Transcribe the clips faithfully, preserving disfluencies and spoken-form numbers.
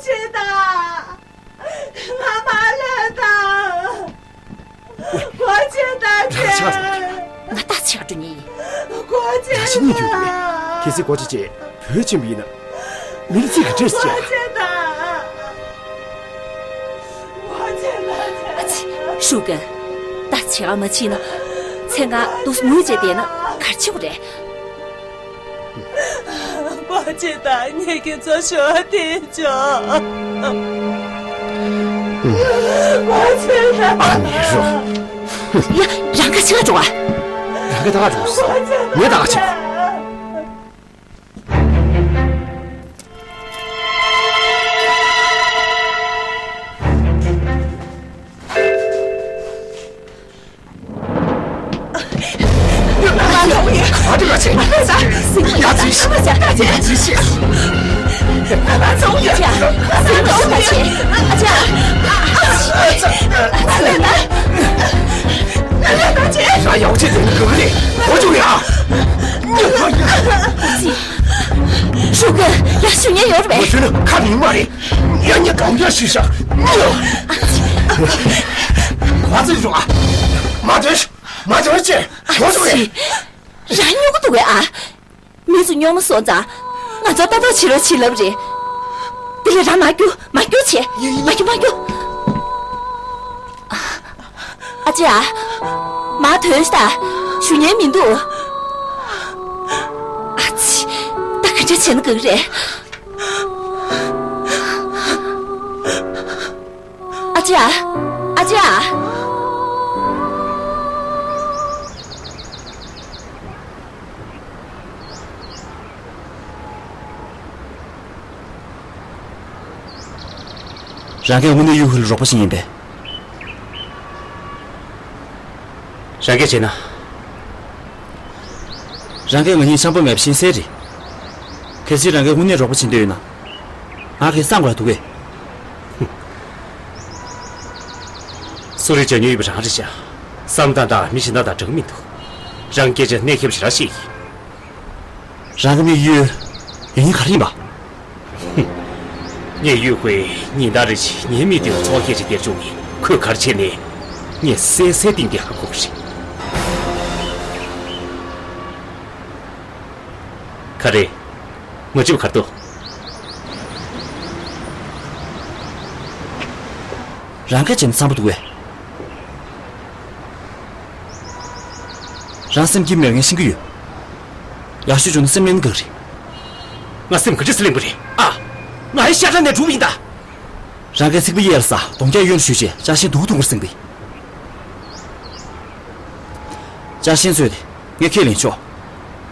ཆེ་ད། ང་མ་ལས་ད། གོ་ཆེ་ད་ཆེ། ང་ད་ཆེ་འགྲོ་ཉེ་ཡིན། གོ་ཆེ་ད། ཁྱེད་སྲིད་གོ་ཆེ་ཆེ་བོད་ཆེན་པོ་ཡིན་ན། མི་ལ་ཚིག་གི་འདྲེས་ཀྱི། ཨ་ཙི། ཧྲུའུ་ཀན། ད་བྱེད་ག་མ་ཕྱིན་ན། མཚན་གང་འདུག་ངུས་བྱས་བསྡད་ན་ག་རེ་བྱེད་དགོས་རེད། པ་ཅི་ད་ངེད་ཀྱི་ཚོ་ཞོ་དེ་ཅོ། པ་ཅི་ད། ཨ་མི་རོ། ཡ། རང་ག་ཕྱི་ག་འགྲོ་བ། རང་ག་ད་ག་འགྲོ། ངས་ད་ག་ཕྱིན། ཧྲུའུ་ཀུན། ཡ། ཞུ་མཁན་ཡོད་རེད་པས། ཁ་མི་མ་རེད། ཡ། ཉེ་གང་ཡ་ཤི་ཤ། ག་ཚོད་བྱུང་ཨ། མ་དོན་མ་དོན་ཅེ། གོ་ཚོད་རེད། རང་སྨྱོ་གི་འདུག་གས་ཨ། མི་ཚོ་སྨྱོ་མ་སོང་ཙང་། ང་ཚོ་ལྟ་རྟོག་བྱེད་རོགས་བྱེད་ལབ་རེད། དེ་ལས་རང་མ་རྒྱུག་མ་རྒྱུག་བྱེད། མ་རྒྱུག་མ་རྒྱུག་ཨ་ཅེ་ཨ། མ་དོན་ཤི་ད། ཞུ་མཁན་མི་འདུག་ཨ་ཙི། ད་ག་འདྲ་བྱས་ན་དགའ་གི་རེད། ཨ་ཅེ་ཨ། ཨ་ཅེ་ཨ། རང་གིས་དངོས་གནས་ཡུས་ཧུའེ་ལ་རོགས་པ་བྱེད་ཡིན་པས། རང་གིས་བྱས་ན། རང་གིས་ང་གཉིས་ཆམ་པ་མེད་པ་ཤེས་གསལ་རེད། གལ་སྲིད་རང་གིས་དངོས་གནས་རོགས་པ་བྱེད་འདོད་ཡོད་ན། ང་གིས་སང་དགོས་འདུག་གས། སུ་རེད་བྱ་མྱོང་ཡོད་པ་རང་རེད་བྱ། བསམ་སྟངས་དང་མི་གཞན་དག་དང་འདྲ་གི་མི་འདུག་རང་སྐད་ཆ་གནས་ཁེབས་ཞེ་དྲག་བཤད་ཡིན། རང་གི་མིག་ཡོད། ཡོད་ཉིན་ག་རེ་ཡིན་པ། ངས་ཡུས་ཧུའེ་ཉིན་ལྟར་རེ་བཞིན་ངའི་མིག་སྟེང་ལ་ཚོགས་སྐད་ཅིག་སྟེར་བྱུང་ཡིན། ཁོས་ག་རེ་བྱས་ནས་ངས་གསལ་གསལ་ཏིང་ཏིང་ཧ་གོ་གི་རེད། ག་རེ། མ་བརྗེད་པ་ག་རེ་འདུག་རང་སྐད་ཆ་ནི་བསམ་པ་འདུག་གས། རང་སེམས་སྐྱིད་མེད་ངས་ཤེས་ཀྱི་ཡོད། ཡག་ཤོས་བྱུང་ན་སེམས་གླེན་དགའ་རེད། ང་སེམས་ག་འདྲ་སེ་གླེན་པ་རེད་ཨ། ང་ཧེ་ཤ་ཁྲ་ནས་གྲུབ་ཡིན་ད། རང་གིས་ཚིག་པ་གཡས་ལ་ཟ་གདོང་རྒྱག་གཡོན་ལ་གཞུས་བྱས་ཅཱ་ཤིན་སྡུག་གུ་སྡུག་གུར་ཟིན་པས། ཅཱ་ཤིན་གཙོས་ཏེ་ངས་ཁས་ལེན་ཆོག་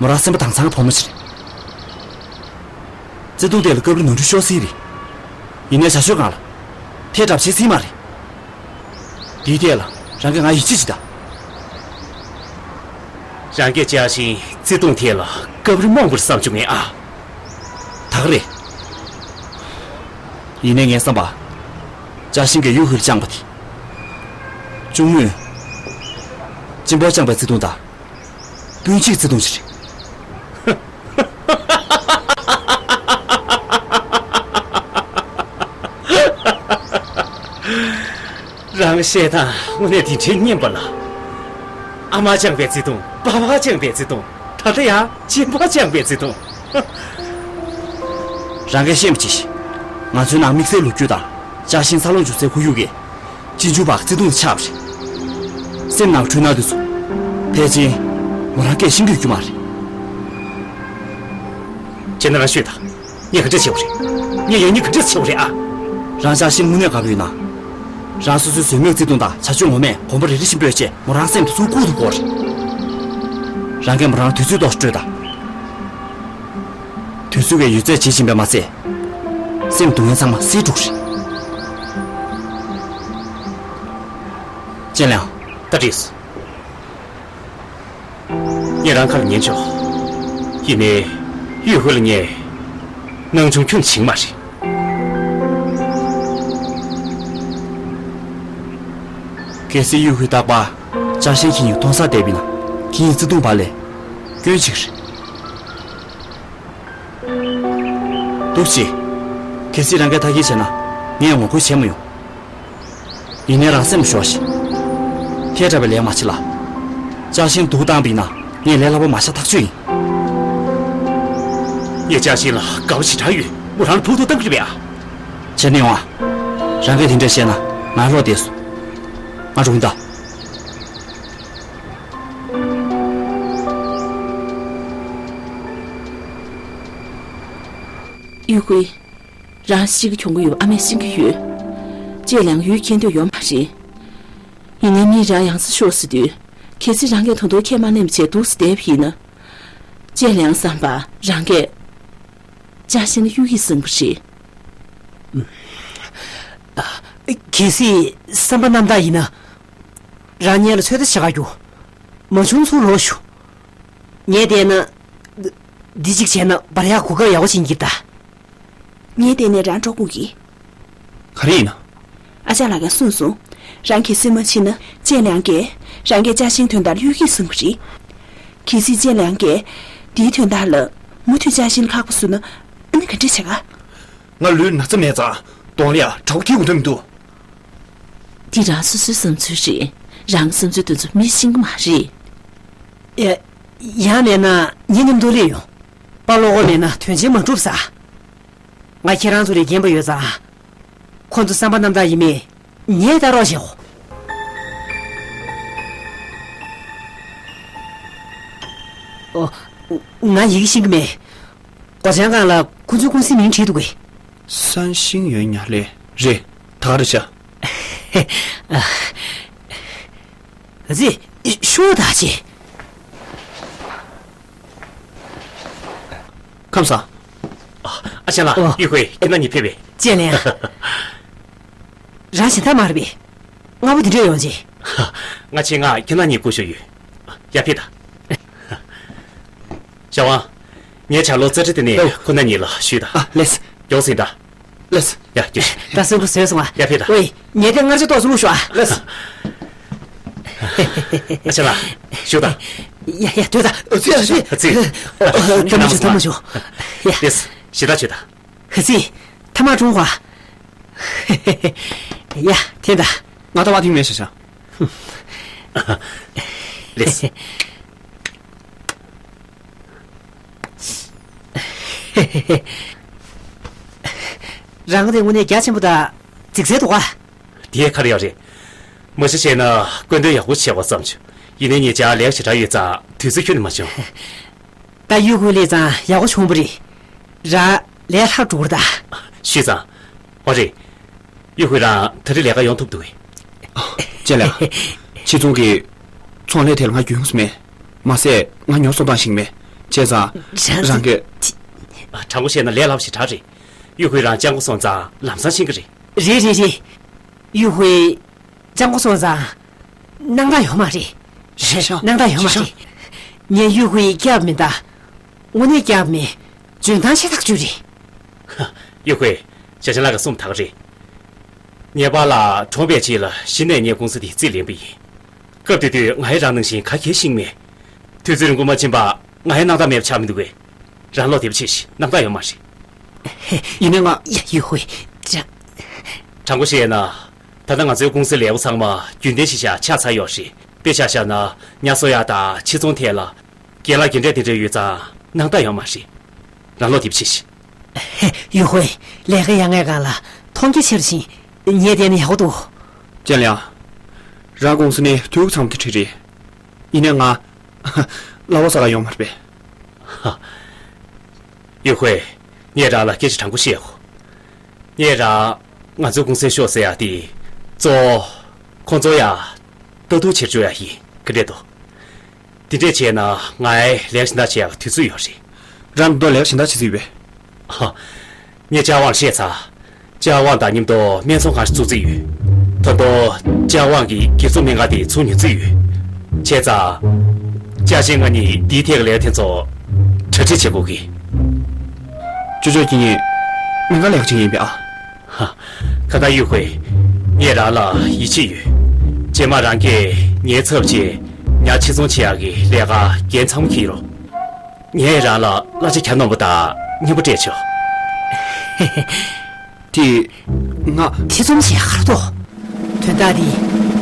མོ་རང་སེམས་པ་དྭངས་གཙང་གི་བུ་མོ་ཞིག་རེད། བརྩེ་དུང་ཐད་ལ་སྐབས་རེ་ནོར་འཁྲུལ་ཤོར་སྲིད་རེད། ཡིན་ནའི་བྱ་སྤྱོད་སྒང་ལ། ཐལ་དྲགས་བྱེད་སྲིད་མ་རེད། འདིའི་ཐད་ལ་རང་གིས་ང་ཡིད་ཆེས་བྱེད་དང་། རང་གིས་ཅཱ་ཤིན་བརྩེ་དུང་ཐད་ལ་སྐབས་རེ་རྨོངས་པར་བསམ་བྱུང་ངས་ཨ། ད་ག་རེད། ཡིན་ནའི་ངའི་བསམ་པར། ཅཱ་ཤིན་གྱིས་ཡུས་ཧུའེ་ལ་བཅངས་པ་དེ། གཅུང་མོས། གཅེན་པོར་བཅངས་པའི་བརྩེ་དུང་དང་། སྤུན་མཆེད་བརྩེ་དུང་ཞིག་རེད། རང་བཤད་སྟངས་དངོས་གནས་དེ་འདྲའི་སྙན་པ་ལ། ཨ་མ་བཅངས་པའི་བརྩེ་དུང་། པ་ཕ་བཅངས་པའི་བརྩེ་དུང་། ད་ལྟ་ཡང་གཅེན་པོ་བཅངས་པའི་བརྩེ་དུང་། རང་གིས་ཤེས་པ་ཅི། ང་ཚོའི་ནང་དམིགས་བསལ་ལོ་རྒྱུས་དང་ཅཱ་ཤིན་འཚར་ལོངས་བྱུང་སའི་ཁོར་ཡུག་གིས། གཅེན་གཅུང་བར་བརྩེ་དུང་ལ་ཆགས་པ་རེད། སེམས་ནང་འཁྲུལ་སྣང་དེ་ཚོ། ཕལ་ཆེར། མོ་རང་སྐད་ཤེས་ཀྱི་ཡོད་རྒྱུ་མ་རེད། བྱས་ན་རང་ཤོད་དང་། ངས་ག་འདྲ་བྱེད་དགོས་རེད། ངས་ཡང་སྙིང་ག་འདྲ་བྱེད་དགོས་རེད་ཨ། རང་ཅཱ་ཤིན་དངོས་གནས་དགའ་པོ་ཡོད་ན། རང་སོ་སོའི་ཟོལ་མེད་བརྩེ་དུང་དང་བྱ་སྤྱོད་ངོ་མས་གོམ་པ་རེ་རེ་བཞིན་སྤོས་བྱས་མོ་རང་སེམས་དེ་ཚུར་བཀུག་ཐུབ་དགོས་རེད། རང་གིས་མོ་རང་དུས་ཚོད་ཐོག་སྤྲོད་དང་། དུས་ཚོད་ཀྱིས་ཡོད་ཚད་བྱེད་བཞིན་པས་མ་ཚད། སེམས་སྡུག་བསྔལ་ཚང་མ་སེལ་འགྲོ་གི་རེད། ཅན་ལང་། ད་འགྲིགས། ངས་རང་ཁ་ལ་ཉན་ཆོག་ཡིན་ནའི། ཡུས་ཧུའེ་ལ་ངས་སྣང་ཆུང་ཁྱོན་ནས་བྱེད་ཀྱི་མ་རེད། གལ་སྲིད་ཡུས་ཧུའེ་རྟག་པར་ཅཱ་ཤིན་ཁྱེད་གཉིས་མཐོང་སར་བསྡད་པ་ཡིན་ན། ཁྱེད་གཉིས་བརྩེ་དུང་བར་ལ་སྐྱོན་ཆེ་གི་རེད། འདུག་སེ། གལ་སྲིད་རང་གིས་ཐབས་ཤེས་བྱས་ན་ངས་ངོ་རྒོལ་བྱེད་མི་ཡོང་། ཡིན་ནའི་རང་སེམས་ལ་ཞོག་ཤིག་ཁྱེད་འདྲ་བའི་ལས་མ་བྱེད་ལ། ཅཱ་ཤིན་སྡུག་བཏང་བ་ཡིན་ན་ངས་ལས་སླ་པོ་མ་བྱ་ཐག་ཆོད་ཡིན། ངས་ཅཱ་ཤིན་ལ་དགའ་པོ་ཞེ་དྲག་ཡོད། མོ་རང་ལ་ཕོག་ཐུག་བཏང་གི་རེད་པས་ཨ། བྱས་ན་ཡོང་ཨ། རང་གིས་དེ་འདྲ་བཤད་ན་ང་ལོག་བསྡད་སོང་། ང་འགྲོ་གི་ཡིན་ད། ཡུས་ཧུའེ། རང་གཤིས་ཀ་གྱོང་གུན་ཡོད་པ་ཨ་མས་ཤེས་ཀྱི་ཡོད། ཅེ་ལང་ཡུལ་ཁྱེར་འདོད་ཡོད་མ་རེད། ཡིན་ནའི་མི་རང་ཡང་སེ་ཤོར་ཟེར་དུས། གལ་སྲིད་རང་གིས་ད་དུང་ཁས་མ་ལེན་པ་བྱས་འདུག་སེ་བསྡད་པ་ཡིན་ན། ཅེ་ལང་བསམ་པ་རང་གིས་ཅཱ་ཤིན་ལ་གཡུག་གིས་ཟིན་པ་རེད། གལ་སྲིད་བསམ་པ་རྣམ་དག་ཡིན་ན། རང་ཉིད་ལ་ཚོད་ལྟ་བྱེད་ག་རྒྱུ། མ་བྱུང་ཚུར་ལོག་ཞུ། ངས་བལྟས་ན། འདི་གཅིག་བྱས་ན་འབར་ཡག་གོ་སྐབས་ཡག་པོ་ཅིག་ཡིན་གྱི་རེད་ད། ངས་བལྟས་ན་རང་འགྲོ་དགོས་ཀྱི། ག་རེ་ཡིན་ན། ཨ་ཅག་ལགས་ཀྱིས་གསུངས་སོང་། རང་གལ་སྲིད་མ་ཕྱིན་ན་ཅེ་ལང་གིས་རང་གིས་ཅཱ་ཤིན་དོན་དག་ལ་གཡུག་གིས་ཟིན་པ་རེད། གལ་སྲིད་ཅེ་ལང་གིས་འདིའི་དོན་དག་ལ་མུ་མཐུད་ཅཱ་ཤིན་ཁག་པོ་བཟོས་ན་ཨ་ནི་ག་འདྲ་བྱེད་ག། ང་ལུས་ན་ཚ་མེད་ཙང་གདོང་ལ་ཡ་དྲ་བ་འཁྱེར་དགོས་དོན་མི་འདུག། འདི་རང་སོ་སོའི་བསམ་ཚུལ་རེད། རང་གི་བསམ་ཚུལ་དེ་ཚོ་མིས་ཤེས་ཀྱི་མ་རེད། ཡ། ཡང་མེད་ན་ངའི་མཉམ་དུ་སླེབས་ཡོང་། པཱ་ལོ་གོ་མེད་ན་དོན་ཆེན་མ་འགྲུབ་ས། ང་ཁྱེད་རང་ཚོ་ལས་རྒན་པ་ཡོད་ཙང་། ཁོ་ཚོ་བསམ་པ་རྣམ་དག་ཡིན་མིན་ངས་ལྟ་རོགས་བྱེད་གོ། ཨོ། ང་ཡི་གེ་ཤེས་ཀྱི་མེད། སྒོ་བྱང་སྒང་ལ་ཁོ་ཚོའི་ཀུང་སིའི་མིང་བྲིས་འདུག་གས། སན་ཤིང་ཡོན་ཉ་ལེ། རེད། ད་ག་རེ་བྱ། ག་ཚོད་ཤོག་ད་ཅི། ཁམས་བཟང་། ཨ་ཅག་ལགས། ཨོ། ཡུས་ཧུའེ་ཁྱེད་རང་གཉིས་ཕེབས་པས། ཅེ་ལང་། རང་གཞན་དག་མ་རེད་པས། སྔ་པོ་འདི་འདྲ་ཡོང་རྗེས། ང་ཆེད་མངགས་ཁྱེད་རང་གཉིས་སྒུག་བཞུགས་ཡོད། ཡར་ཕེབས་དང་། ཞའོ་ཝང་། ངས་ཇ་ལོ་རྩ་ཁྲི་དེ་ནས། ཨོ། ཁོ་རྣམ་གཉིས་ལ་ཞུས་དང་། ཨ། ལེགས། མགྱོགས་ཟིན་དང་། ལེགས། ཡ། ཡ། ད་སེམས་པ་བཟོས་སོང་ཨ། ཡར་ཕེབས་དང་། ཝེ། ངས་དེ་སྔར་ཆ་ཏོག་ཙམ་བླུགས་ཤོག་ཨ། ལེགས། ཨ་ཅག་ལགས། བཞུགས་དང་། ཡ་ཡ། སྡོད་དང་། ཨ་ཙི། ཨ་ཙི། ཨ་ཙི། ཨ། ཐ་མ་བཞུགས། ཐ་མ་བཞུགས། ཡ། ལེགས། ཞེ་དྲག་བྱོས་དང་། ཨ་ཙི། ཐ་མག་འཐུང་དགོས། ཡ། འཐེན་དང་། ང་ད་བ་འཐེན་མེད་ཤག་ཤག། ལེགས། རང་དེ་དངོས་གནས་རྒྱ་ཆེན་པོ་དང་རྫིག་རྩལ་འདུག་ག། དེ་ག་རེ་ཡོད་རེད། མ་གཞི་བྱས་ན་སྐུ་མདུན་ཡག་པོ་བྱས་པ་བསམ་བྱུང་། ཡིན་ནའི་ངེད་ཅག་ལས་ཀ་ཞེ་དྲག་ཡོད་ཙང་དུས་ཚོད་ཁྱོན་ནས་མ་བྱུང་། ད་ཡུས་ཧུའེ་སླེབས་ཙང་ཡག་པོ་བྱུང་བ་རེད། རང་ལས་སླ་པོ་འགྲོ་གི་རེད་ད། ཞུས་ཙང་། ཨོ་རེད། ཡུས་ཧུའེ་རང་ད་རེས་ལས་ཀ་ཡོང་ཐུབ་འདུག་གས། ཅེ་ལགས། ཕྱི་ཚོང་གི་ཚོང་ལས་ཐད་ལ་ང་རྒྱུས་ཡོངས་སུ་མེད། མ་ཟད་ང་ཉོ་ཚོང་བཏང་ཤེས་ཀྱི་མེད། བྱས་ཙང་རང་རང་གིས། དྲང་པོ་བཤད་ན་ལས་སླ་པོ་ཞེ་དྲག་རེད། ཡུས་ཧུའེ་རང་སྤྱང་པོ་སོང་ཙང་ལམ་སང་ཤེས་ཀྱི་རེད། རེད་རེད་རེད། ཡུས་ཧུའེ་སྤྱང་པོ་སོང་ཙང་སྣང་དག་ཡོད་མ་རེད། རེད་ཤག། སྣང་དག་ཡོད་མ་རེད། རེད་ཤག། ངས་ཡུས་ཧུའེ་སྐྱབས་མིན་ད། དངོས་གནས་སྐྱབས་མེད། འཇོན་ཐང་ཆེ་ཐག་ཆོད་རེད། ཡུས་ཧུའེ། ཞའོ་ཆང་ལགས་ཀྱིས་གསུངས་ཐག་རེད། ངེད་པ་ལ་གྲོངས་པའི་རྗེས་ལ་གཞི་ནས་ངའི་ཀུང་སི་དེ་རྩིས་ལེན་པ་ཡིན། སྐབས་དེ་དུས་ང་ཡི་རང་ནང་བཞིན་ག་གེ་ཤེས་མེད། དུས་ཚོད་རིང་པོ་མ་ཕྱིན་པ་ང་ཡི་སྣང་དག་མེད་པ་ཆགས་མི་འདུག་གས། རང་ལོག་བདེ་པོ་བྱེད་ཤིག། སྣང་དག་ཡོད་མ་རེད། ཡིན་ནའི་ང་། ཡ། ཡུས་ཧུའེ། ཅ། དྲང་པོ་བཤད་ན། ད་ལྟ་ང་ཚོའི་ཀུང་སིའི་ལས་སྒོ་ཚང་མ་རྒྱུན་ལྡན་ཞིག་བཞག་ཆགས་ཚར་ཡོད་རེད། དཔེ་ཆ་བཞག་ན་ཉ་གསོ་ཡག་དང་ཕྱི་ཚོང་ཐད་ལ། རྒན་ལགས་རྒན་གྲས་དེ་འདྲ་ཡོད་ཙང་སྣང་དག་ཡོད་མ་རེད། རང་ལོག་བདེ་པོ་བྱེད་ཤིག། ཡུས་ཧུའེ། ལས་ཀ་ཡག་ངེས་སྒང་ལ་མཐོང་རྒྱ་ཆེ་རུ་ཕྱིན། ངས་བལྟས་ན་ཡག་པོ་འདུག། ཅེ་ལང་། རང་ཀུང་སི་ནས་འཐུས་སྒོ་ཚང་མ་དེ་འཁྲིད་རེད། ཡིན་ནའི་ང་། གླ་བ་ཟ་ག་ཡོང་མ་རེད་པས། ཧ། ཡུས་ཧུའེ། ངས་རང་ལ་སྐད་ཆ་དྲང་པོ་བཤད་དགོས། ངས་རང་ང་ཚོའི་ཀུང་སིར་ཤོག་ཟེར་ཡག་དེ། གཙོ་བོ། ཁོང་ཚོ་ཡ། ལྟ་རྟོག་བྱེད་བཅུག་ཡག་ཡིན། ག་འདྲས་འདུག། དེ་འདྲས་བྱས་ན་ངའི་ལས་ཀ་གཞན་དག་བྱེད་ཡག་དུས་ཚོད་ཡོད་རེད། རང་ད་དུང་ལས་ཀ་གཞན་དག་བྱེད་རྩིས་ཡོད་པས། ཧ། ངས་ཅཱ་ཝང་ལ་བཤད་ཚར། ཅཱ་ཝང་དང་མཉམ་དུ་སྨན་ཚོང་ཁང་ཞིག་བཙུགས་རྩིས་ཡོད། ད་དུང་ཅཱ་ཝང་གིས་སྒེར་ཚུགས་སྨན་ཁང་དེ་ཚུར་ཉོ་རྩིས་ཡོད། བྱས་ཙང་། ཅཱ་ཤིན་ང་གཉིས་འདིའི་ཐད་ཀྱི་ལས་ཀ་དེ་ཚོ་གྲ་སྒྲིག་བྱེད་དགོས་ཀྱི། ཅོ་ཅོ་ཁྱེད་གཉིས་སྨན་ཁང་ལས་ཀ་བྱེད་མཁན་ཡིན་པས་ཨ། ཧ། ཁ་ཏ་ཡུས་ཧུའེ། ངས་རང་ལ་ཡིད་ཆེས་ཡོད། རྗེས་མ་རང་གིས་ངའི་ཚབ་བྱས་ཉ་ཕྱིར་ཚོང་བྱེད་ཡག་གི་ལས་ཀ་འགན་ཚང་མ་འཁྱེར་རོགས། ངས་རང་ལ་གླ་ཆ་གྱ་ནོམ་པ་དང་སྙན་པོ་སྤྲད་ཆོག། དེ། ང་། ཐེ་ཚོམ་བྱས་ག་རེ་འདུག་དོན་དག་འདི་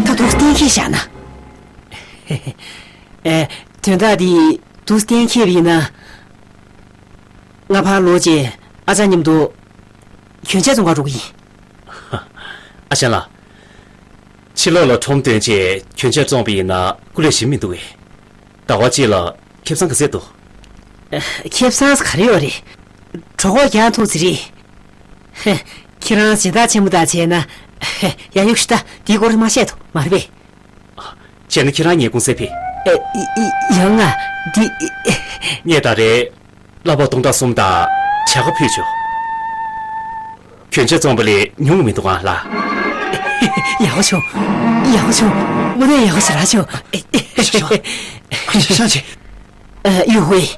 ད་འདུག་གཏན་འཁེལ་བཞག་ན། ཨེ། དོན་དག་འདི་འདུག་གཏན་འཁེལ་བ་ཡིན་ན། ང་ཕར་ལོག་རྗེས་ཨ་ཅག་མཉམ་དུ་གྱོན་ཆས་བཙོང་གར་འགྲོ་གི་ཡིན། ཨ་ཞང་ལགས། ཕྱི་ལོགས་ལ་ཁྲོམ་སྟོན་ཆེད་གྱོན་ཆས་བཙོང་པ་ཡིན་ན་སྐུ་ལས་ཞིམ་མི་འདུག་གས། ཟླ་བ་གཅིག་ལ་ཁེ་བཟང་ག་ཚད་འདུག་ཁེ་བཟང་ག་རེ་ཡོད་རེད། གྲོད་ཁོག་རྒྱགས་ཐུབ་ཙམ་རེད། ཧེ། ཁྱེད་རང་སྦྱིན་བདག་ཆེན་མོ་དང་བྱས་ན། ཧེ། ཡ། ཡོད་ཤི་ད། འདིའི་སྐོར་མ་བཤད་དོ། མ་རེད་པས། བྱས་ན་ཁྱེད་རང་ངའི་ཀུང་སིར་ཕེབས། ཨེ། ཡ། ང་འདི། ངས་ད་རེས་གླ་ཕོགས་སྟོང་ཕྲག་གསུམ་དང་བྱ་དགའ་ཕུལ་ཆོག་གྱོན་ཆས་བཙོང་པ་ལས་ཉུང་གི་མི་འདུག་ག་ལགས། ཡག་པོ་བྱུང་། ཡག་པོ་བྱུང་། དངོས་གནས་ཡག་པོ་ཞེ་དྲག་བྱུང་། ཤ་ཤ་ཤ་ཤ་ཅེ། ཨ། ཡུས་ཧུའེ།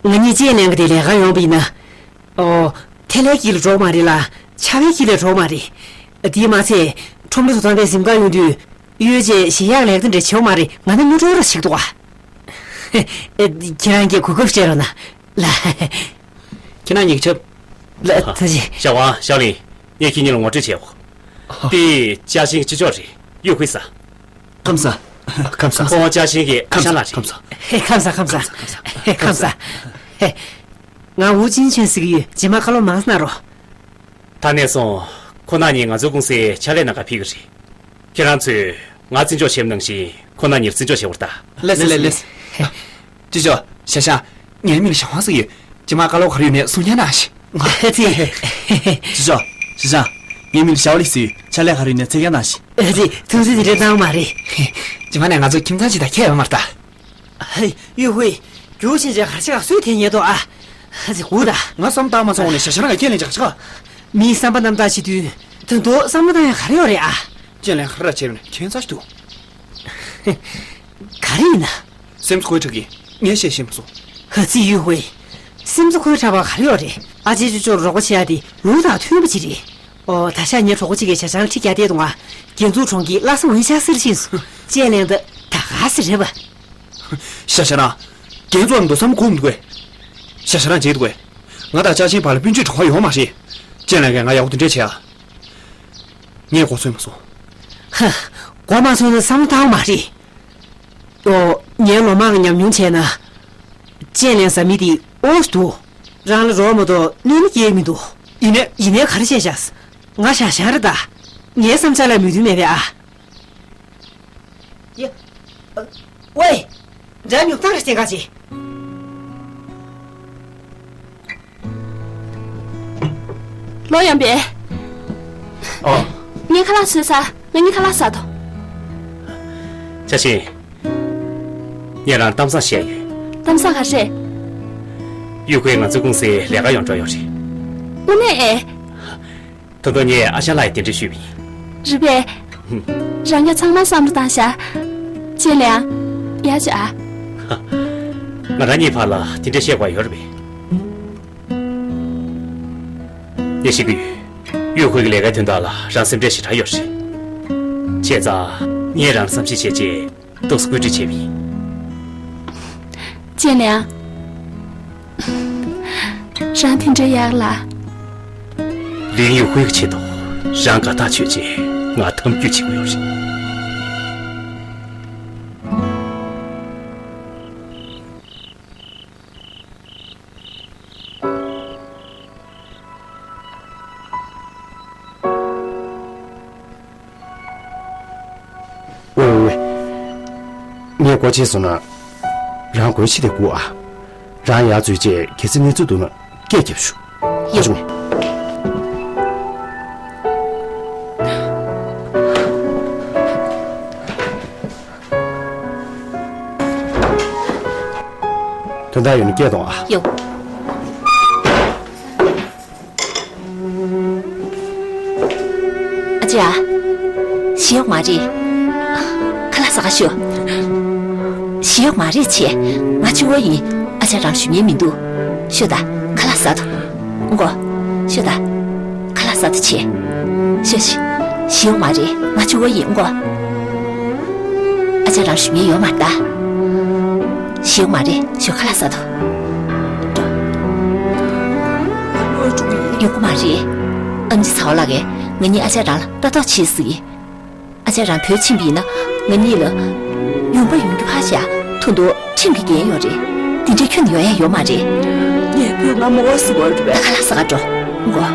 ང་གཉིས་ཅེ་ལན་གྱི་དེ་ལས་ཀ་ཡོང་པ་ཡིན་ན། ཨོ། ཐལ་བའི་དཀྱིལ་ལ་འགྲོ་མ་རེད་ལ། ཆར་པའི་དཀྱིལ་ལ་འགྲོ་མ་རེད། དེས་མ་ཚད། ཁྲོམ་ར་དོ་དམ་པའི་གཟིམ་ཁང་ཡོང་དུས། གཡོལ་རྗེས་ཞེ་ཡག་ལེགས་དེ་འདྲ་བྱེད་མ་རེད། ང་ནི་དངུལ་འགྲོ་ར་ཞིག་འདུག་ཨ། ཁྱེད་རང་གིས་གོ་སྐབས་སྤྲད་རོགས་གནང་། ལགས། ཁྱེད་རང་གཉིས་ཀྱིས་ཆབ། ལགས། ཐུགས་རྗེ། ཞའོ་ཝང་། ཞའོ་ལིན། ངས་ཁྱེད་གཉིས་ལ་ངོ་སྤྲོད་བྱས་ཡོད། དེ་ཅཱ་ཤིང་གི་ཅི་ཅོ་རེད། ཡུས་ཧུའེ་ཟེར། ཁམས་བཟང་། ཁམས་བཟང་། ཁོང་ཅཱ་ཤིང་གི་ཨ་ཞང་ལགས་རེད། ཁམས་བཟང་། ཧེ། ཁམས་བཟང་། ཁམས་བཟང་། ཧེ། ཁམས་བཟང་། ཧེ། ང་ཝུའུ་ཅིན་ཆོན་ཟེར་གྱི་ཡོད། རྗེས་མ་བཀའ་སློབ་མང་ཙམ་གནང་རོགས། ད་ནས་བཟུང་ཁོང་རྣམ་གཉིས་ང་ཚོའི་ཀུང་སིར་ཕྱག་ལས་གནང་གར་ཕེབས་ཀྱི་རེད། ཁྱེད་རང་ཚོས་ང་བརྩི་འཇོག་བྱས་པ་ནང་བཞིན་ཁོང་རྣམ་གཉིས་ལ་བརྩི་འཇོག་བྱེད་དགོས་རེད་ད། ལགས་སོ། ལགས་སོ། ལགས་སོ། ཅི་ཅོ། ཞའོ་ཞང་། ངའི་མིང་ལ་ཞའོ་ཝང་ཟེར་གྱི་ཡོད། རྗེས་མ་བཀའ་སློབ་ག་རེ་ཡོད་ནའི་གསུང་བསྙད་གནང་ཞིག་ཨ་ཙི། ཅི་ཅོ། ཞའོ་ཞང་། ངའི་མིང་ལ་ཞའོ་ལི་ཟེར་གྱི་ཡོད། ཕྱག་ལས་ག་རེ་ཡོད་ནའི་འཚོལ་སྐྱེལ་གནང་ཞིག་ཨ་ཙི། ཐུགས་རྗེ་ཆེ། དེ་འདྲ་གནང་མ་རེད། རྗེས་མ་ནས་ང་ཚོ་ཁྱིམ་ཚང་ཅིག་དང་ཁྱད་ཡོད་མ་རེད་ད། ཧེ། ཡུས་ཧུའེ། རྒྱུགས་ཆེན་ཆེ་གར་ཆེ་ག་སུས་དེ་ཉེ་དོ་ཨ། ཧ་ཅི་གུ་ད། ང་བསམ་བཏང་མ་སོང་ནས་ཞའོ་ཞང་རང་ག་ཁས་ལེན་ཅག་ཅག་མིའི་བསམ་པ་རྣམ་དག་བྱེད་དུས་ད་དུང་བསམ་བློ་བཏང་ཡ་ག་རེ་ཡོད་རེད་ཨ། ཅེ་ལན་ག་རེ་བྱས་ནས་ཁྱད་མཚར་ཞིག་འདུག་ག་རེ་ཡིན་ན། སེམས་ཁོའི་ཁྲག་གིས་ངས་བཤད་ཤེས་མ་སོང་། ཧ་ཙི། ཡུས་ཧུའེ། སེམས་ཁོའི་ཁྲག་པ་ག་རེ་ཡོད་རེད། ཨ་ཅེ་ཅོ་ཅོར་རོགས་པ་བྱེད་ཡ་དེ་ལུགས་དང་མཐུན་པ་ཅིག་རེད། ཨོ། ད་ཆ་ངའི་གྲོགས་པོ་གཅིག་གིས་ཞའོ་ཞང་ཁྲིད་རྒྱག་བསྡད་འདུག་ང་། རྒྱ་མཚོ་གྲོང་ཁྱེར་ལྷ་ས་འོན་ཤག་སིར་ཕྱིན་སོང་། ཅེ་ལན་ད་ད་ག་སེ་རེད་པ། ཞའོ་ཞང་། རྒྱ་མཚོ་འདུག་བསམ་གོ་མི་འདུག་གས། ཞའོ་ཞང་བརྗེད་འདུག་གས། ང་དང་ཅཱ་ཆིང་བར་ལ་སྤུན་མཆེད་གྲོགས་པོ་ཡོད་མ་རེད། ཅེ་ལན་གྱིས་ང་ཡག་པོ་དེ་འདྲས་བྱས་ཨ། ངས་མགོ་ཚོས་མ་སོང་། ཧ། མགོ་མ་ཚོས་ན་བསམ་བློ་བཏང་མ་རེད། ཨོ། ངའི་ལོ་མང་གི་ཉམས་མྱོང་བྱས་ན། ཅེ་ལན་ཟེར་མི་དེ་ཨོ་འདུག་རང་ལ་རོགས་མ་གཏོགས་གནོད་ན་སྐྱེལ་མི་འདུག་ཡིན་ནའི་ཡིན་ནའི་ག་རེ་བྱས་ཤག་ང་ཞའོ་ཞང་རེད་ད། ངའི་བསམ་འཆར་ལ་མོས་མཐུན་མེད་པས་ཨ། ཡ། ཨ། ཝེ། འདྲ་ཉོབ་ཐང་རེ་སེང་ག་ཅི། ལོ་ཡང་པས། ཨོ། ངས་ཁ་ལག་བཟོས་ཚར། ང་གཉིས་ཁ་ལག་ཟ་དོ། ཅཱ་ཆིང་། ངས་རང་གཏམ་བཟང་བཤད་ཡོད། གཏམ་བཟང་ག་རེ། ཡུས་ཧུའེ་ང་ཚོའི་ཀུང་སིར་ལས་ཀ་ཡོང་འགྲོ་ཡོད་རེད། དངོས་གནས་ཨེ། ད་དུང་ངས་ཨ་ཞང་ལགས་ལ་དེ་འདྲ་ཞུས་པ་ཡིན། རེད་པས། ཧུམ། རང་རྒྱལ་ཚང་མ་བསམ་བློ་བཏང་ཤག་ཅེ་ལན། ཡ་ཅི་ཨ། ཧ། ང་རང་གཉིས་བར་ལ་དེ་འདྲ་བཤད་དགོས་ཡོད་རེད་པས། ངས་ཤེས་ཀྱི་ཡོད། ཡུས་ཧུའེ་གི་ལས་ཀའི་དོན་དག་ལ་རང་སེམས་ཁྲལ་ཞེ་དྲག་ཡོད་རེད། བྱས་ཙང་ངས་རང་ལ་བསམ་ཤེས་བྱས་རྗེས། ཏོག་ཙམ་བཀོད་སྒྲིག་བྱས་པ་ཡིན། ཅེ་ལན། རང་དེ་འདྲ་ཡག་ལ། ལིན་ཡུས་ཧུའེ་གི་ཆེད་དུ་རང་དགའ་ཐག་ཆོད་ཅེས་ང་འཐམ་འཁྱུད་བྱེད་ཀྱི་ཡོད་རེད། ཝེ་ཝེ་ཝེ། ངས་སྒོ་ཕྱེ་སོང་ན། རང་སྒོ་ཕྱེ་སྟེ་སྒུག་ཨ། རང་ཡར་འཛུལ་རྗེས་གལ་སྲིད་གནས་ཚུལ་འདུག་ན་སྐད་རྒྱབ་ཤོག་ཡོ། ཨ་ཅུང་། དོན་དག་ཡོད་ན་སྐད་གཏོང་ཨ། ཡོ། ཨ་ཅེ་ཨ། ཞེད་མ་རེད། ཁ་ལག་ཟ་ག་ཤོག་ཞེད་མ་རེད་ཆེ། ང་གཅིག་པོ་ཡིན། ཨ་ཅག་རང་ཞུ་མཁན་མི་འདུག་ཤོག་ད་ཁ་ལག་ཟ་དོ། མགོ། ཤོག་ད། ཁ་ལག་ཟ་དོ་ཆེ། ཤོག་ཤི། ཞེད་མ་རེད། ང་གཅིག་པོ་ཡིན་མགོ། ཨ་ཅག་རང་ཞུ་མཁན་ཡོད་མ་རེད་ད། ཞེད་མ་རེད། ཤོག་ཁ་ལག་ཟ་དོ། ཡོང་གི་མ་རེད། ཨམ་ཆི་ཚ་བ་ལགས་ཀྱིས་ང་གཉིས་ཨ་ཅག་རང་ལ་ལྟ་རྟོག་བྱེད་ཟེར་གི། ཨ་ཅག་རང་བོད་ཕྱིན་པ་ཡིན་ན་ང་གཉིས་ལ་ཡུམ་པ་ཡོང་རྒྱུ་ཕར་བཞག་ཐུག་མདོག་ཁྲིམས་ཀྱི་འགན་ཡོད་རེད། དེ་འདྲའི་ཁྱོན་ནས་ཡོང་ཡ་ཡོད་མ་རེད། ངའི་བུས་ང་མོ་ཟེར་བ་རེད་པས། ད་ཁ་ལག་ཟ་ག་འགྲོ། མགོ།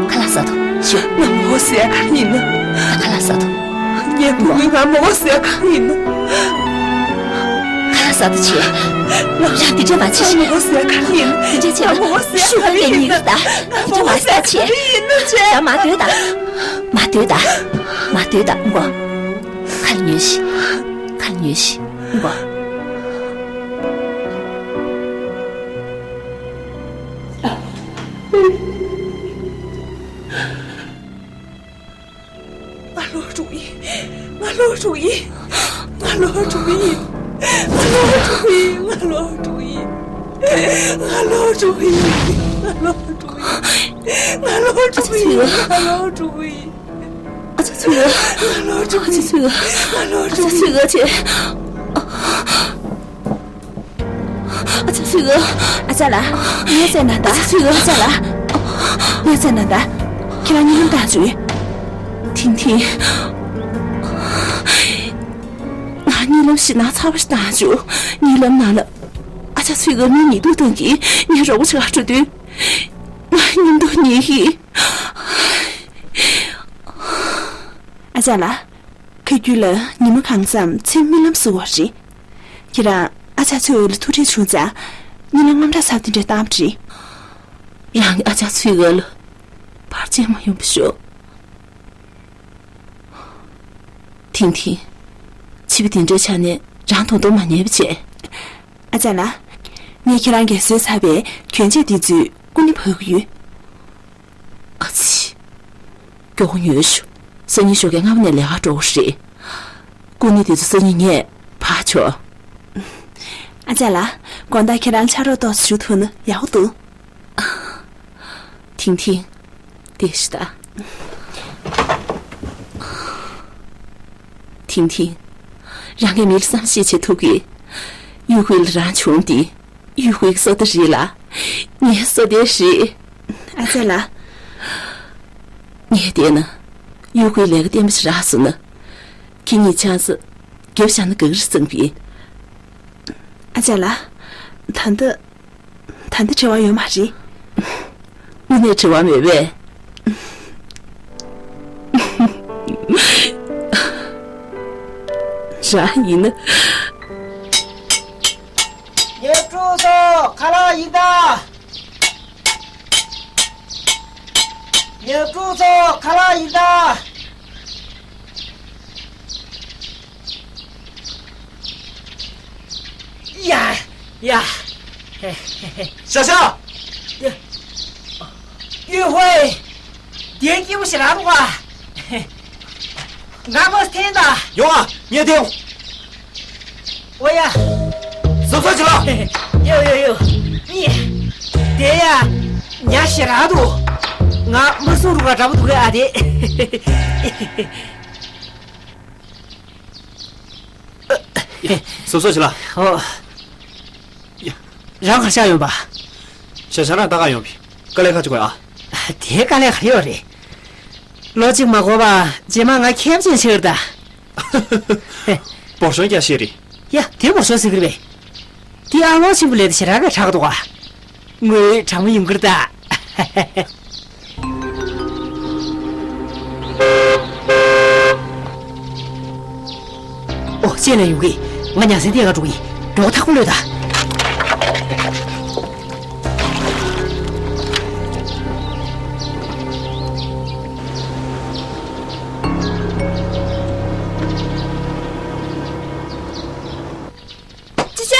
ཁ་ལག་ཟ་དོ། ཤོག་ང་མོ་ཟེར་ཡ་ག་རེ་ཡིན་ན། ད་ཁ་ལག་ཟ་དོ། ངའི་བུས་ང་མོ་ཟེར་ཡ་ག་རེ་ཡིན་ན། ཁ་ལག་ཟ་དོ་བྱས། ང་རང་འདི་འདྲ་མ་བྱེད་ཤིག་མོ་ཟེར་ཡ་ག་རེ་ཡིན་ན། འདི་འདྲ་བྱས་ན་ཤུགས་ལ་ངས་ཉིན་ལ་ད་འདི་འདྲ་མ་ཟ་བྱས། ད་མ་སྡོད་ད། མ་སྡོད་ད། མ་སྡོད་ད་མགོ། ཁ་ལ་ཉོན་ཤིག་ཁ་ལ་ཉོན་ཤིག་མགོ། ང་ལོག་འགྲོ་ཡིན། ང་ལོག་འགྲོ་ཡིན། ང་ལོག་འགྲོ་ཡིན། ང་ལོག་འགྲོ་ཡིན། ང་ལོག་འགྲོ་ཡིན། ང་ལོག་འགྲོ་ཡིན། ང་ལོག་འགྲོ་ཡིན། ང་ལོག་འགྲོ་ཡིན། ང་ལོག་འགྲོ་ཡིན། ཨ་ཅག་ཚེ་ཨ་ཅག་ཚེ་ཨ་ཨ་ཅག་ཚེ་ཨ་ཅེ། ཨ་ཅག་ཚེ་ཨ། ཨ་ཅག་ལགས། ངས་བཙལ་ན་ད། ཨ་ཅག་ཚེ་ཨ། ཨ་ཅག་ལགས། ངས་བཙལ་ན་ད། ཁྱེད་རང་གཉིད་ལམ་བཏང་བྱུང་། ཐིང་ཐིང་། ང་གཉིད་ལམ་ཞེད་སྣང་ཚ་བ་ཞིག་བཏང་བྱུང་། གཉིད་ལམ་ནང་ལ། ཨ་ཅག་ཚེ་ཨ་མིའི་ཉེས་འདུག་སྟངས་ཀྱིས་ངའི་རོགས་པ་བྱེད་ག་འགྲོ་དུས། ང་སྙིང་སྡུག་ཉེན་གྱིས། ཨ་ཅག་ལགས། ཁ་རྒྱུན་ལ་ཉི་མ་གང་འཚམ་མཚན་རྨི་ལམ་བཟོ་བ་རེད། ཁྱེད་རང་ཨ་ཅག་ཚེ་ཨ་ལ་ཐུག་འཕྲད་བྱུང་ཙང་གཉིད་ལམ་དངངས་སྐྲག་ཚ་པོ་དེ་འདྲ་བཏང་བ་རེད། རང་གིས་ཨ་ཅག་ཚེ་ཨ་ལ་བར་ཆད་མ་ཡོང་བ་ཤོག་ཐིང་ཐིང་། བྱིས་པ་དེ་འདྲའི་ཆ་ནས་རང་དོན་དུ་མ་ཉན་པ་བྱས། ཨ་ཅག་ལགས། ངས་ཁྱེད་རང་གིས་བཟོས་ཚར་བའི་གྱོན་ཆས་དེ་ཚོའི་སྐུ་ནི་ཕབ་ཀྱི་ཡོད། ཨ་ཙི། མགྱོགས་པོ་ཉོས་ཤོག་སང་ཉིན་ཞོགས་ཀས་སྔ་མོ་ནས་ལས་ཀར་འགྲོ་དགོས་རེད། སྐུ་ནི་དེ་ཚོ་སང་ཉིན་ངས་ཕར་འབྱོར། ཨ་ཅག་ལགས། དགོང་དག་ཁྱེད་རང་ཕྱག་རོགས་ཏོག་ཙམ་ཞུ་ཐུབ་ན་ཡག་པོ་འདུག་ཐིང་ཐིང་། བསྡད་ཤིག་ད། ཐིང་ཐིང་། རང་གིས་མི་ལ་བསམ་ཤེས་བྱེད་ཐུབ་གི། ཡུས་ཧུའེ་ལ་རང་བྱུང་དེ། ཡུས་ཧུའེ་གི་བསོད་བདེ་རེད་ལ། ངའི་བསོད་བདེ་རེད། ཨ་ཅག་ལགས། ངས་བལྟས་ན། ཡུས་ཧུའེ་ལས་ཀ་བརྟན་པོ་ཞིག་རག་སོང་ན། ཁྱེད་གཉིས་ཆང་ས་རྒྱབ་བཞག་ན་དགའ་གི་རེད་བསམ་གི། ཨ་ཅག་ལགས། ད་ལྟ། ད་ལྟ་དྲི་བ་ཡོད་མ་རེད། དངོས་གནས་དྲི་བ་མེད་པས། རང་ཡིན་ན། ཉེར་དྲུག་ཚོ་ཁ་ལག་ཡིན་ད། ཉེར་དྲུག་ཚོ་ཁ་ལག་ཡིན་ད། ཡ། ཡ། ཤ་ཤ། ཡུས་ཧུའེ། དེ་སྐྱིད་པོ་ཞིག་རག་འདུག་ག་ང་མོ་འཐེན་ད། ཡོང་ཨ། ངས་འཐེན། ཨོ་ཡ། གཟབ་གཟབ་བྱེད་ལ། ཡོ་ཡོ་ཡོ། ནི། དེ་ཡ། ཉ་ཞིག་རག་འདུག་ང་མ་སུ་རུ་ག་འདྲ་པོ་འདུག་ག་ཨ་དེ། སོ་སོ་ཞིག་ལ། ཨོ། ཡ། རང་ག་ཤ་ཡོང་པ། ཤ་ཤ་རང་ད་ག་ཡོང་བི། དཀའ་ལས་ཁ་ཅིག་གོ་ཡ། དེ་དཀའ་ལས་ག་ཡོད་རེད། ལོ་གཅིག་མ་འགོར་བ་རྗེས་མ་ང་ཁྱེམ་ཅན་ཆགས་ད། འབོར་ཤོང་རྒྱག་ཤེས་རེད། ཡ་དེ་འབོར་ཤོང་ཟེར་གི་རེད་པས། དེ་ཨ་ལོང་ཆེན་པོ་ལས་དེ་ཞེ་དྲག་ག་དྲག་འདུག་ག་དངུལ་གྲངས་མང་ཡོང་གི་རེད་ད། ཨོ་ཅེ་ན་ཡོང་གི། ང་ཉ་སེན་ཏེ་ག་འགྲོ་གི། འགྲོ་ཐག་པོ་ལོས་ད། ཅི་ཤག་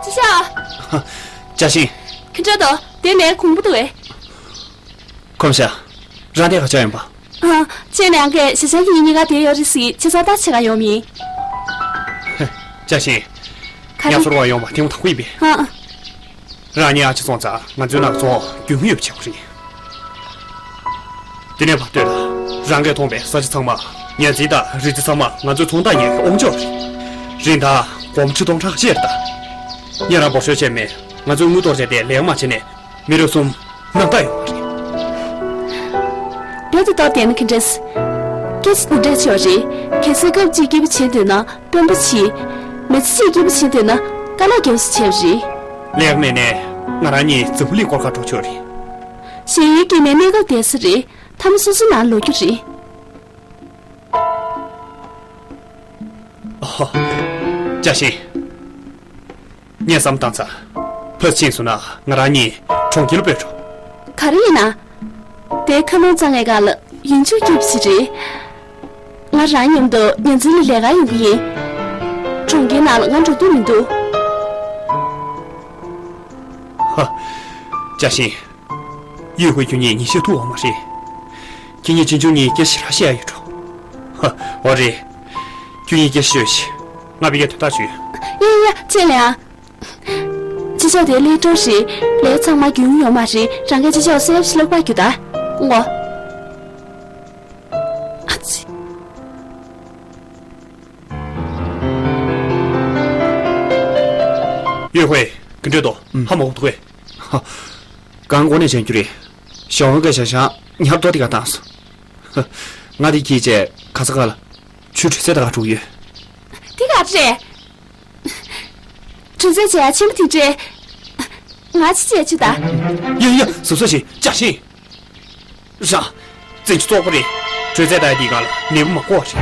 ཅི་ཤག་ཅ་ཤིང་། ཁྱེད་འདྲ་དོ། དེ་ནས་ཁུང་བུ་དུ་བས། ཁོམ་ཤ། རང་དེ་ག་ཅག་ཡིན་པ། ཨ། ཅེ་ནས་ཨང་གས་ཞེ་ཆགས་ཀྱི་ཉིན་གཉིས་ཀ་དེ་ཡོད་རེད་ཟིག་ཅེ་ས་ད་ཆེ་ག་ཡོང་མིན། ཅ་ཤིང་། ག་རེ། ཉ་ཚོར་བ་ཡོང་བ་ཐེངས་མ་དང་པོ་ཡིན་པས། ཨ། རང་ཉིད་ཨ་ཅེ་སོང་ཙང་ང་ཚོའི་ནང་ཚོང་རྒྱུས་མངའ་ཡོད་པ་བྱེད་དགོས་རེད། དེ་ནས་ཕར་ལྟོས་ལ། རང་གིས་མཐོང་པའི་ས་ཆ་ཚང་མ། ཉ་འཛིན་དང་རི་རྩེ་ཚང་མ་ང་ཚོའི་ཚོང་རྟགས་ཉར་གྱི་ཨོམ་ཅོག་རེད། རིན་ཐང་སྒོར་མོ་ཁྲི་སྟོང་ཕྲག་གཅིག་རེད་ད། ངས་རང་འབོར་ཤོག་བྱས་མེད། ང་ཚོས་དངུལ་གཏོར་བྱས་ཏེ་ལས་ཀ་མ་བྱས་ནས་མི་རེ་གསུམ་ནང་ལྟ་ཡོང་བ་རེད། རྦད་དེ་གཏོར་བསྡད་ན་ག་འདྲས། སྐད་ཆ་འདི་འདྲ་ཆེ་བ་རེད། གལ་སྲིད་སྐབས་གཅིག་སྐྱིད་པོ་བྱེད་འདོད་ན་དཔོན་པོ་བྱེད། མི་ཚེ་གཅིག་སྐྱིད་པོ་བྱེད་འདོད་ན་དཀའ་ལས་རྒྱབ་ས་བྱས་པ་རེད། ལས་ཀ་མེད་ནས་ང་རང་གཉིས་འཛམ་བུ་གླིང་སྐོར་ག་འགྲོ་ཆོག་རེད། གཞན་ཡུལ་སྐྱེས་ནས་གནས་སྐབས་བསྡད་ས་རེད། མཐའ་མ་སོ་སོའི་ནང་ལོག་རྒྱུ་རེད། ཨོ། ཅཱ་ཤིན། ངས་བསམ་བཏང་ཚར། ཕར་ཕྱིན་སོང་ན་ང་རང་གཉིས་གྲོང་ཁྱེར་ལ་སྤོས་འགྲོ། ག་རེ་ཡིན་ན། དེ་ཁ་ལོང་ཙང་ངའི་སྒང་ལ་ཡུན་ཆུ་སྐྱིད་པོ་ཞིག་རེད། ང་རང་མཉམ་དུ་ཉ་འཛིན་ལ་ལས་ཀ་ཡོང་གི་ཡིན། གྲོང་ཁྱེར་ནང་ལ་ང་འགྲོ་འདོད་མི་འདུག་ཧ། ཅཱ་ཤིན། ཡུས་ཧུའེ་ཁྱོད་གཉིས་ཉིན་ཤས་ཐུག་འོང་མ་རེད། ཁྱེད་གཉིས་ཅིན་ཅུང་གཉིས་སྐད་ཆ་ར་བཤད་ཡ་ཡོད་འགྲོ། ཧ། འོ་རེད། ཁྱོད་གཉིས་སྐད་ཆ་ཤོད་ཤིག་ང་ཕ་གིར་དོན་དག་ཞུ་ཡོད། ཡ་ཡ་ཡ། ཅེ་ལེ་ཨ། ཅི་ཞོག་དེ་ལས་སྤྲོ་རེད། ལས་ཚང་མ་རྒྱུན་ཡོང་མ་རེད། རང་གིས་ཅི་ཞོག་གསལ་ཞིག་ལོག་པ་རྒྱུ་ད། ངོ་། ཨ་ཙི། ཡུས་ཧུའེ། ག་འདྲས་འདུག་ཧ་མ་གོ་འདུག་གས། ཧ། གང་གོ་ནས་བྱེད་རྒྱུ་རེད། ཞའོ་ཧུན་གྱིས་ཞང་ཞང་ཉར་ཏོ་དེ་ག་བཏང་སོང་། ཧ། ང་དེ་གྱིས་བྱས་ག་ས་ག་ལ། ཆུ་དྲོད་ཚད་ད་ག་འགྲོ་གི་ཡོད། དེ་ག་རེད། དྲོད་ཚད་བྱས་ཆེན་པོ་དེ་འདྲས། ང་ཅི་བྱས་ཆུ་ད། ཡ་ཡ་ཟུར་ཟ་ཞིག་ཅཱ་ཤིན། རང་། བཙན་ཆུ་བཙོག་པོ་རེད། དྲོད་ཚད་ད་དེའི་སྒང་ལ་ནད་འབུ་མ་འགོ་བ་རེད།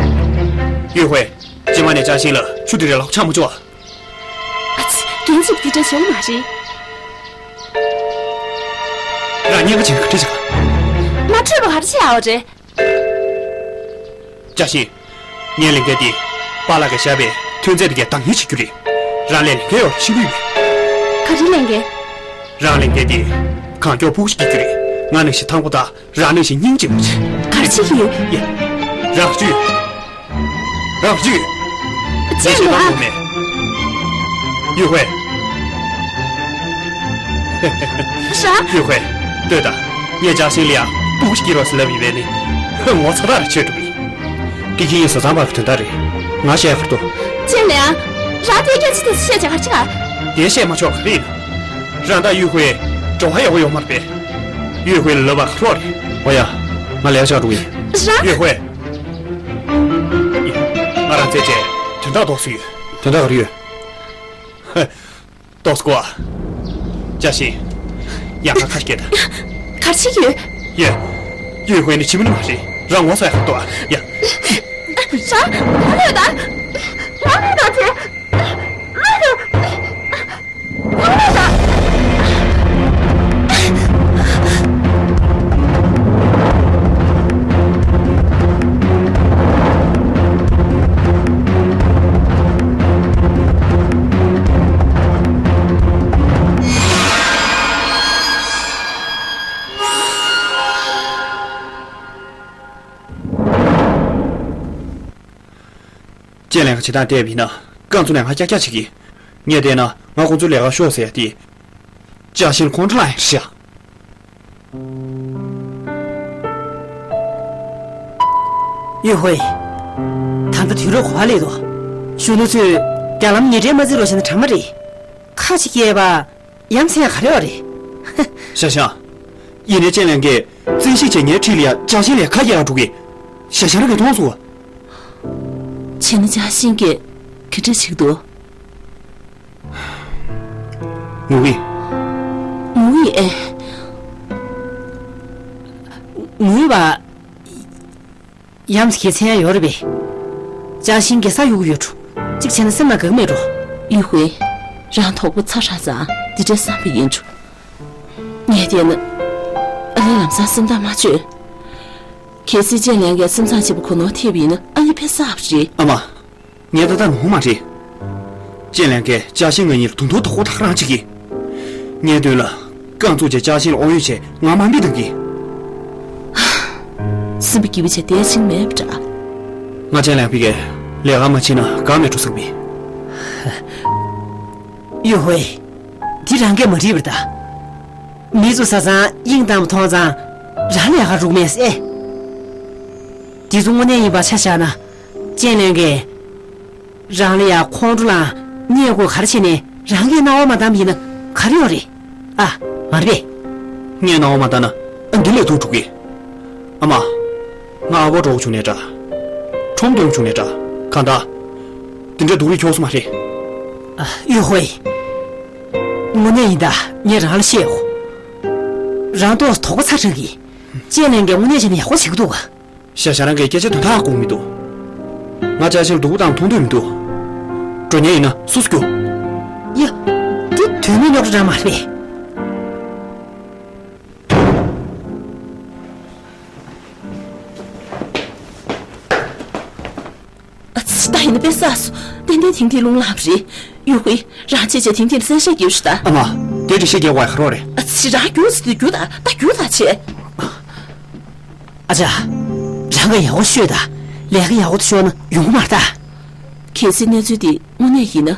ཡུས་ཧུའེ། རྗེས་མ་ནས་ཅཱ་ཤིན་ལ་ཆུ་དེ་འདྲས་ལོག་ཆགས་མ་བཅུག་ཨ། ཨ་ཙི། རྒན་ཚོས་དེ་འདྲ་བྱེད་མ་རེད། རང་སྙན་ཁ་བྱེད་ན་ག་འདྲས་བྱེད་ག་ང་སྤྲོད་པ་ག་རེ་བྱེད་ཡ་ཡོད་རེད། ཅཱ་ཤིན། ངའི་ལས་འགན་དེ། པཱ་ལགས་ཀྱིས་བཞག་པའི་ཐོན་རྫས་དེ་གའི་བདག་གཉེར་བྱེད་རྒྱུ་རེད། རང་ལ་ལས་འགན་ཡོད་རེད་ཤེས་ཀྱི་ཡོད་པས། ག་རེ་ལས་འགན། རང་ལས་འགན་དེ། གང་མགྱོགས་སྤུ་གུ་ཞིག་སྐྱེ་རྒྱུ་རེད། ང་ནང་བཞིན་ཐང་པོ་དང་རང་ནང་བཞིན་སྙིང་རྗེ་མོ་བྱེད། ག་རེ་བྱེད་ཀྱི་ཡོད། ཡ། རང་བཅུག་རང་བཅུག་ཅི་ཡིན་ཨ། ཡུས་ཧུའེ། ར། ཡུས་ཧུའེ། ལྟོས་དང་། ངས་ཅཱ་ཤིན་ལ་ཡ་སྤུ་གུ་ཞིག་སྐྱེ་རོགས་ཟེར་ལབ་ཡིན་པས་ནི། ངོ་ཚ་ཐག་རེ་ཆོད་འགྲོ་གི་ཡིན། དེ་ཁྱེད་ཡིན་བཟོ་ཚང་བར་གྱི་དོན་དག་རེད། ང་བཤད་ཁར་ཏོ། ཅེ་ལེ་ཨ། ར་དེ་སྐད་ཆ་དེ་བཤད་བྱ་ག་ཅི་ག་དེ་བཤད་མ་ཆོག་ག་རེ་ཡིན། རང་དང་ཡུས་ཧུའེ། འབྲེལ་བ་ཡག་པོ་ཡོད་མ་རེད་པས། ཡུས་ཧུའེ་ལ་ལབ་པ་ཁ་ལོག་རེད། འོ་ཡ། ང་ལས་བྱ་འགྲོ་གི་ཡིན། ར། ཡུས་ཧུའེ། ང་རང་རྩད་བཅད། དོན་དག་རྡོག་སུ་ཡོད། དོན་དག་ག་རེ་ཡོད། ཧེ། ཏོག་ཙམ་སྒུག་ཨ། ཅཱ་ཤིན། ཡང་ཁ་ཁ་སྐད་དང་། ག་རེ་བྱེད་ཀྱི་ཡོད། ཡེ། ཡུས་ཧུའེ་ནི་ཕྱི་མི་ནི་མ་རེད། རང་ངོ་ཚ་ཡག་ཏོ་ཨ། ཡ། རང་ལོས་དང་། རང་ལོས་དང་ཚེ། རང་ལོས་དང་། ཅེ་ལེ་ཁ་བྱེད་སྟངས་བལྟས་པ་ཡིན་ན་རྐང་བཙུགས་ནས་ང་ཀྱག་ཀྱག་བྱེད་ཀྱི། ངས་བལྟས་ན་ང་ཁོང་ཚོའི་ལས་ཀ་ཤོག་ཟེར་ཡ་དེ། ཅཱ་ཤིན་ཁོང་ཁྲོ་ལངས་ཡ་ཤག་ཡུས་ཧུའེ། ད་ལྟ་དུས་རབས་ག་པར་སླེབས་འདུག་གཞོན་ནུ་ཚོས་རྒྱ་ལམ་ཉེ་འབྲེལ་མ་བརྩི་རོགས་བྱས་ན་དྲ་མ་རེད། ཁ་ཅིག་སྐྱེས་པ། ཡ་མཚན་ག་རེ་བ་རེད། ཤ་ཤ། ཡིན་ནའི་ཅེ་ལེ་གིས་བཙན་ཤེད་བྱས་ངའི་འཁྲིས་ལ་ཡ་ཅཱ་ཤིན་ལས་ཁ་རྒྱག་འགྲོ་གི། ཤ་ཤ་རང་གིས་མཐོང་སོང་བ། བྱས་ན་ཅཱ་ཤིན་གྱིས་ག་འདྲ་བྱེད་ཀྱི་འདུག་ངུ་གི། ངུ་གི་ཨེ། ངུས་པ། ཡ་མཚན་གྱི་མཚན་ཡང་ཡོད་རེད་པས། ཅཱ་ཤིན་གྱིས་ས་གཡུག་གི་ཡོད་འགྲོ། གཅིག་བྱས་ན་སེམས་ལ་དགའ་གི་མེད་འགྲོ། ཡུས་ཧུའེ། རང་དོགས་པ་ཚ་དྲགས་ཙང་འདི་འདྲའི་བསམ་པ་ཡིན་འགྲོ། ངས་བལྟས་ན། ཨ་ལས་ལམ་སང་སེམས་ཐག་མ་ཆོད། གལ་སྲིད་ཅེ་ལེ་གིས་སེམས་བཟང་བྱེད་པ་གོ་ནོར་ཐེབས་པ་ཡིན་ན་ཨ་ནི་ཕན་སྲིད་པ་རེད། ཨ་མ། ངས་ད་ལྟ་ངོ་མ་རེད། ཅེ་ལེ་གིས་ཅཱ་ཤིན་ང་གཉིས་ལ་དུང་དུང་དོག་པོ་དག་རང་བྱེད་ཀྱི། ངས་འདོད་ལ། རྐང་བཙུགས་བྱས་ཅཱ་ཤིན་ལ་དབང་ཡོད་བྱས་ང་དམའ་འབེབས་གཏང་གི། སེམས་པ་སྐྱིད་པོ་བྱས་བསྡད་ཕྱིན་མེད་པ་འདྲ། ང་ཅེ་ལེ་ཕ་གིར་ལས་ཀ་མ་བྱེད་ན་དགའ་མེད་འགྲོ་ཟེར་གི། ཡུས་ཧུའེ། འདི་རང་སྐད་མ་རེད་པ་ད། མི་ཚོ་བཟའ་ཚང་དབྱིངས་དང་པོ་མཐོང་ཙང་རང་ལས་ཀ་རུག་མེད་ཟེར། འདི་ཚོ་དངོས་གནས་ཡིན་པ་ཆ་བཞག་ན། ཅེ་ལེ་གིས། རང་ལ་ཡ་ཁོང་ཁྲོ་ལངས་བརྙས་བཀོད་ག་རེ་བྱས་ནས་རང་གིས་སྣང་བ་མ་བཏང་བ་ཡིན་ན། ག་རེ་ཡོད་རེད། ཨ། མ་རེད་པས། ངས་སྣང་བ་མ་བལྟས་ན་ཨ་འདི་ལས་སྡུག་འགྲོ་གི། ཨ་མ། ང་ཨ་ཕོ་འགྲོ་བྱུང་ནས་འདྲ། ཁྲོམ་སྟོན་བྱུང་ནས་འདྲ། གང་ལྟར། འདི་འདྲའི་སྡུག་རུས་ཁྱོགས་སུ་མ་རེད། ཨ། ཡུས་ཧུའེ། དངོས་གནས་ཡིན་ད། ངས་རང་ལ་བཤད་འོ། རང་ཏོག་དོགས་པ་ཚ་དྲགས་གི། ཅེ་ལན་གྱིས་དངོས་གནས་བྱས་ན་ཡག་པོ་བྱེད་ཀྱི་འདུག་ག་ཤ་ཤ་རང་གི་སྐད་ཆ་དོན་དག་དགོངས་མི་འདུག་ང་ཅ་ཤིང་སྡུག་པོ་བཏང་མཐོང་འདོད་མི་འདུག་འགྲོ་ཉེན་ཡིན་ན་སོ་སོ་རྒྱུགས། ཡ། འདི་དོན་མེད་རྙོག་དྲ་མ་རེད། ཨ་ཙི། ད་ཡིན་ན་དཔེ་བསགས་སོང་། ཏན་ཏན་ཐིང་ཐིང་རླུང་ལངས་པ་རེད། ཡུས་ཧུའེ། རང་བྱས་བྱས་ཐིང་ཐིང་ལ་གསལ་བཤད་རྒྱག་ཤོག་ད། ཨ་མ། དེ་འདྲ་བཤད་རྒྱག་དགོས་ཡ་ག་རེ་རེད། ཨ་ཙི། རང་རྒྱུགས་ཟེར་དུས་རྒྱུགས་ད། ད་རྒྱུགས་ད་བྱས། ཨ་ཅག་རང་གིས་ཡག་པོ་ཤོད་ད། ལས་ཀ་ཡག་པོ་ཤོར་ན་ཡོང་གི་མ་རེད་ད། གལ་སྲིད་གནས་ཚུལ་འདི་དངོས་གནས་ཡིན་ན།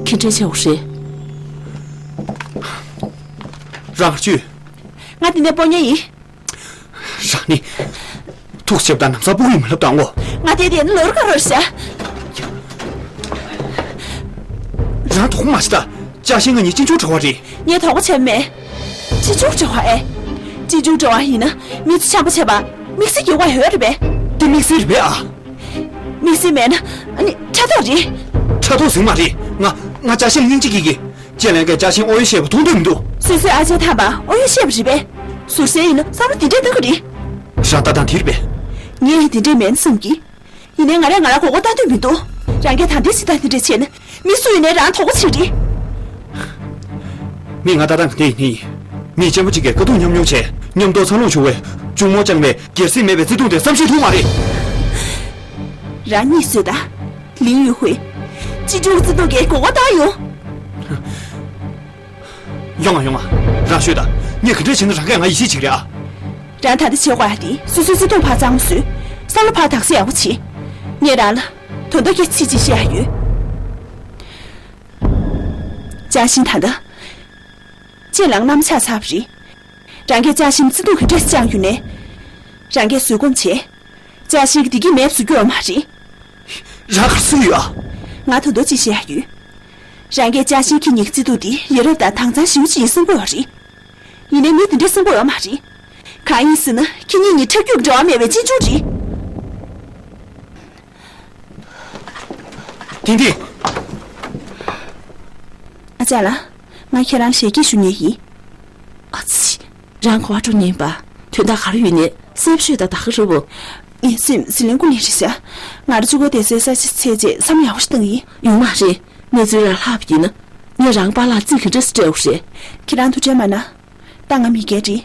ག་འདྲ་བྱེད་དགོས་རེད། རང་ག་རེ་བྱེད། ང་འདི་ནས་སྤོ་ཉན་ཡིན། རང་ནི། ཐུགས་ཆེ་བ་དང་ན་བཟའ་ཕུག་ཡིན་མ་ལབ་དང་ངོ་། ང་དེ་དེ་ནི་ལོར་ག་རོར་བྱ། རང་དོགས་མ་བྱེད་ད། ཅ་ཤིང་ང་གཉིས་གཅེན་གཅུང་འདྲ་བ་རེད། ངས་དོགས་པ་བྱས་མེད། གཅེན་གཅུང་འདྲ་བ་ཨེ། གཅེན་གཅུང་འདྲ་བ་ཡིན་ན་མི་ཚོ་ཆམ་པ་བྱས་པ་དམིགས་བསལ་གྱི་དབང་ཡོད་རེད་པས། དེ་དམིགས་བསལ་རེད་པས་ཨ། དམིགས་བསལ་མེད་ན་ཨ་ནི་ཕྲག་དོག་རེད། ཕྲག་དོག་ཟེར་མ་རེད། ང་ང་ཅ་ཤིང་སྙིང་རྗེ་སྐྱེ་གི། ཅེ་ལན་གྱིས་ཅ་ཤིང་ཨོ་ཡོད་བཤད་པ་མཐོང་འདོད་མི་འདུག་སོ་སོའི་ཨ་ཅེ་ཐམ་པ་ཨོ་ཡོད་བཤད་པ་རེད་པས། ཟུར་ཟའི་ཡིན་ན་བསམ་བློ་འདི་འདྲས་གཏོང་གི་རེད། རང་ལྟ་སྟངས་དེ་རེད་པས། ངས་འདི་འདྲས་མིན་བསམ་གི། ཡིན་ནའི་ང་རས་ང་རང་མགོ་སྐོར་གཏོང་འདོད་མི་འདུག་རང་གིས་ད་འདྲའི་བྱེད་སྟངས་འདི་འདྲས་བྱས་ན་མི་སུ་ཡིན་ནའི་རང་དོགས་པ་བྱེད་རེད། མི་ང་ལྟ་སྟངས་ག་འདྲས་ཡིན་ནའི་ཡིན། མི་གཅེན་པོ་གཅིག་གིས་དཀའ་སྡུག་མཉམ་མྱོང་བྱས། མཉམ་དུ་འཚར་ལོངས་བྱུང་བའི་གཅུང་མོ་བཅངས་པའི་སྒེར་སེམས་མེད་པའི་བརྩེ་དུང་དེ་བསམ་ཤེས་ཐུབ་མ་རེད། རང་གཉིད་སད་ད། ལིན་ཡུས་ཧུའེ། གཅེན་གཅུང་བརྩེ་དུང་གིས་མགོ་སྐོར་བཏང་ཡོང་། ཡོང་ང་ཡོང་ང་། རང་ཤོད་ད། ངས་ག་འདྲས་བྱས་ན་རང་གིས་ང་ཡིད་ཆེས་བྱེད་ཀྱི་རེད་ཨ། རང་ད་ལྟ་བྱེད་དགོས་ཡ་དེ་སོ་སོའི་བརྩེ་དུང་ཕར་གཙང་མ་བཟོས། བསམ་བློ་ཕར་དག་ས་ཡག་པོ་བྱེད། ངས་རང་ལ་དོན་དག་སྐད་ཆ་ཅིག་བཤད་ཡ་ཡོད། ཅ་ཤིང་ད་ལྟ་ཅེ་ལན་གྱི་མནའ་མ་ཆགས་ཚར་བ་རེད། རང་གིས་ཅ་ཤིང་བརྩེ་དུང་ག་འདྲས་བཅངས་ཡོད་ནའི། རང་གིས་བཟོད་སྒོམ་བྱས། ཅ་ཤིང་གི་བདེ་སྐྱིད་མེད་པ་བཟོ་རྒྱུ་ཡོད་མ་རེད། རང་ག་རེ་བཟོས་ཡོད་ཨ། ང་ད་དུང་ཅིག་བཤད་ཡ་ཡོད། རང་གིས་ཅ་ཤིང་ཁྱེད་གཉིས་ཀྱི་བརྩེ་དུང་དེ་ཡ་རབས་དང་དྭངས་གཙང་ཞེ་པོ་ཅིག་ཡིན་བསམ་གྱི་ཡོད་རེད། ཡིན་ནའི་མི་དེ་འདྲས་བསམ་གྱི་ཡོད་མ་རེད། གང་ཡིན་ཟེར་ན་ཁྱེད་གཉིས་གཉིས་ཁྲག་རྒྱུད་ཀྱི་འབྲེལ་བ་མེད་པའི་གཅེན་གཅུང་རེད། ཐིང་ཐིང་། ཨ་ཅག་ལགས། ང་ཁྱེད་རང་ཞལ་གྱིས་ཞུ་མཁན་ཡིན། ཨ་ཙི། རང་ག་པར་འགྲོ་མཁན་ཡིན་པ། དོན་དག་ག་རེ་ཡོད་ནའི་གསལ་པོ་ཤོད་དང་། ད་ག་རེད་པོ། ངའི་སེམས་ཟི་ལིང་ཀུ་ལིང་རེད་ཤག་ང་རང་གཅིག་པོ་བསྡད་སའི་ས་ཆ་བཙལ་རྗེས་བསམ་བློ་ཡག་པོ་ཞིག་བཏང་ཡིན། ཡོང་མ་རེད། གནས་ཚུལ་རང་ལྷག་པ་ཡིན་ན། ངས་རང་པཱ་ལགས་རྩིས་ག་འདྲས་སེ་སྤྲད་དགོས་རེད། ཁྱེད་རང་ཐུགས་ཁྲལ་མ་གནང་། ད་ང་མི་སྒེར་རེད།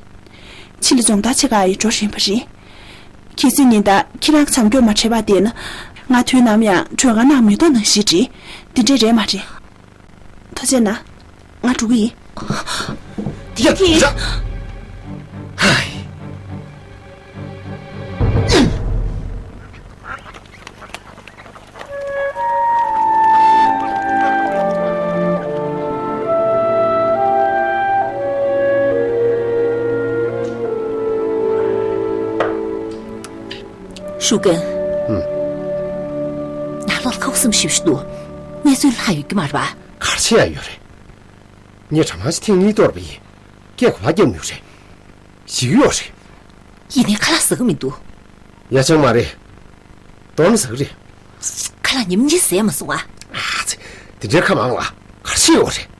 ཕྱི་ལ་སྦྱོང་བརྡར་བྱེད་ག་ཡི་འགྲོ་བཞིན་པ་རེད། གལ་སྲིད་ཉིན་ལྟར་ཁྱེད་རང་བྱམས་སྐྱོང་མ་བྱས་པར་བསྡད་ན། ང་དུས་ནམ་ཡང་གྲོས་ཁང་ནང་མེ་ཏོག་ནང་བཞིན་རེད། འདི་འདྲས་རེད་མ་རེད། ཐུགས་རྗེ་གནང་། ང་འགྲོ་གི་ཡིན། ཡ། ཧའི། ཧྲུའུ་ཀན། ཨུམ། ནང་ལོགས་ལ་ཁུག་སེམས་ཞེ་པོ་ཞིག་འདུག་གནས་ཚུལ་ལྷག་ཡོད་ཀྱི་མ་རེད་པ། ག་རེ་བྱེད་ཡ་ཡོད་རེད། ངས་གྲ་མ་ཞིག་ཐེངས་གཉིས་གཏོར་བ་ཡིན། སྐད་གོ་ལ་རྒྱབ་མྱོང་རེད། ཞིག་ཡོད་རེད། ཡིན་ནའི་ཁ་ལག་ཟ་གི་མི་འདུག་ཡ་ཆང་མ་རེད། དོན་ཟ་གི་རེད། ཁ་ལག་ཉིན་གཉིས་ཟས་མ་སོང་ཨ། ཨ་ཙི། དེ་འདྲའི་ཁ་མང་ལ་ག་རེ་བྱེད་ཡོད་རེད།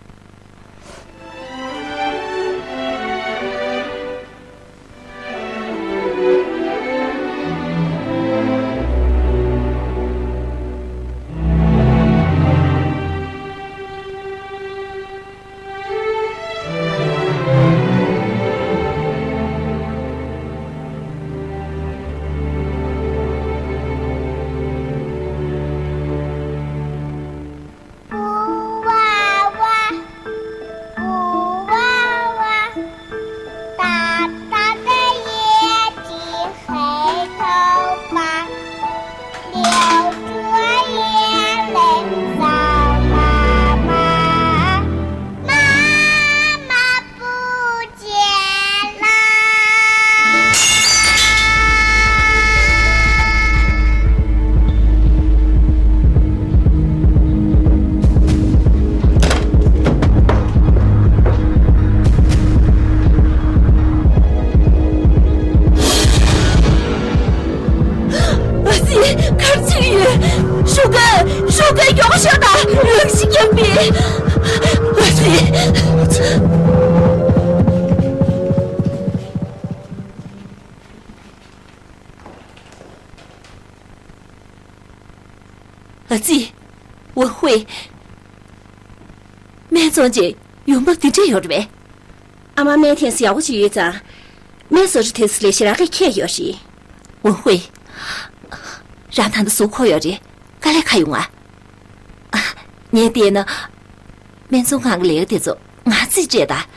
ཨ་ཙི། ཨ་ཙི། ཝང་ཧུའེ། སྨན་བཙོང་བྱས་ཡོང་འབབ་འདི་འདྲ་ཡོད་རེད་པས། ཨ་མ་སྨན་ཐེངས་སུ་ཡག་པོ་ཅིག་ཡོད་ཙང་། སྨན་བཟོ་གྲྭ་དེ་ཚོ་ལས་ཞེ་དྲག་གི་ཁྱད་ཡོད་རེད། ཝང་ཧུའེ། རང་ད་ལྟ་ཟུག་ཁོག་ཡོད་རེད། དཀའ་ལས་ཁག་ཡོང་ང་། ཨ། ངས་བལྟས་ན། སྨན་ཚོང་ཁང་གི་ལས་ཀ་དེ་ཚོ་ང་རྩིས་སྤྲད་དང་།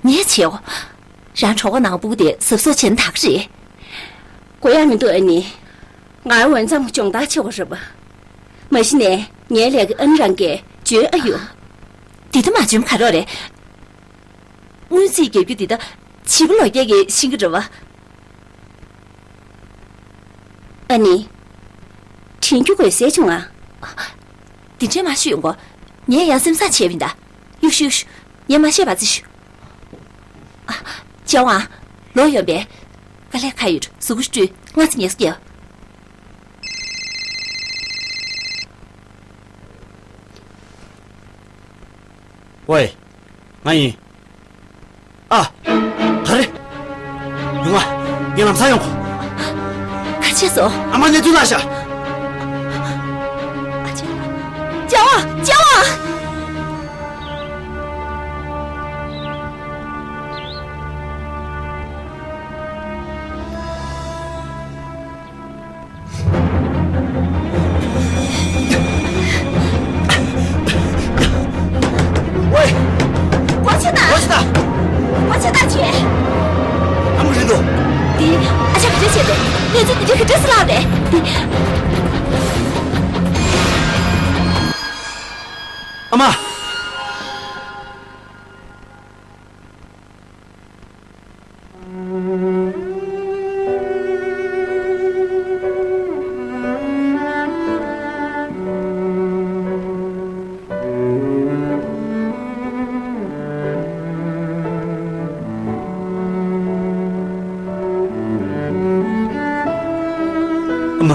ངས་བྱེད་འོ། རང་གྲོད་ཁོག་ནང་སྤུ་གུ་དེ་གཟབ་གཟབ་བྱས་ན་ད་ག་རེད། དགོས་ཡག་མི་འདུག་ཨ་ནི། ང་འོན་ཙམ་སྦྱོང་བརྡར་ཆེ་བ་རེད་པ། མ་གཞི་ནས་ངའི་ལས་ཀ་ཨ་ནི་རང་གིས་འཇོན་ཨ་ཡོང་། འདི་ལྟ་མ་འཇོན་ག་རེ་རེད། སྔོན་རྩིས་རྒྱབ་རྒྱུ་འདི་ད་བྱིས་པ་ལོ་བརྒྱད་ཀྱིས་ཤེས་ཀྱི་རེད་པ། ཨ་ནི། དྲན་རྒྱུ་དགོས་ཟེར་བྱུང་ང་། འདི་འདྲས་མ་ཤོད་ཡོང་གོ། ངས་ཡང་སེམས་བཟང་བྱས་པ་ཡིན་ད། གཡུག་ཤོག་གཡུག་ཤོག་ངས་མ་ཤེས་པ་ཙི་ཤོག་ཨ། ཅེ་ཝང་། ལོག་ཡོང་པས། དཀའ་ལས་ཁག་ཡོད། གཟུགས་པོ་བཀྲུས། སྔ་ཙམ་ངལ་གསོ་རྒྱབ། ཝེ། ང་ཡིན། ཨ། ག་རེ། ཡོང་ང་། ངས་ལམ་སང་ཡོང་གོ། ག་བྱས་སོང་། ཨ་མ་གནས་ཚུལ་ལ་ཤ། ཨ་ཅེ། ཅེ་ཝང་། ཅེ་ཝང་། ཝེ། ཀོ་ཆེ་ད། ཀོ་ཆེ་ད། ཀོ་ཆེ་ད་ཆེ། ཨ་མ་རེད་དོ། འདི་ཨ་ཅག་ག་རེ་བྱས་ཏེ། གནས་ཚུལ་འདི་འདྲ་ག་འདྲ་སེ་ལངས་པས། འདི། ཨ་མ། ཨ་མ།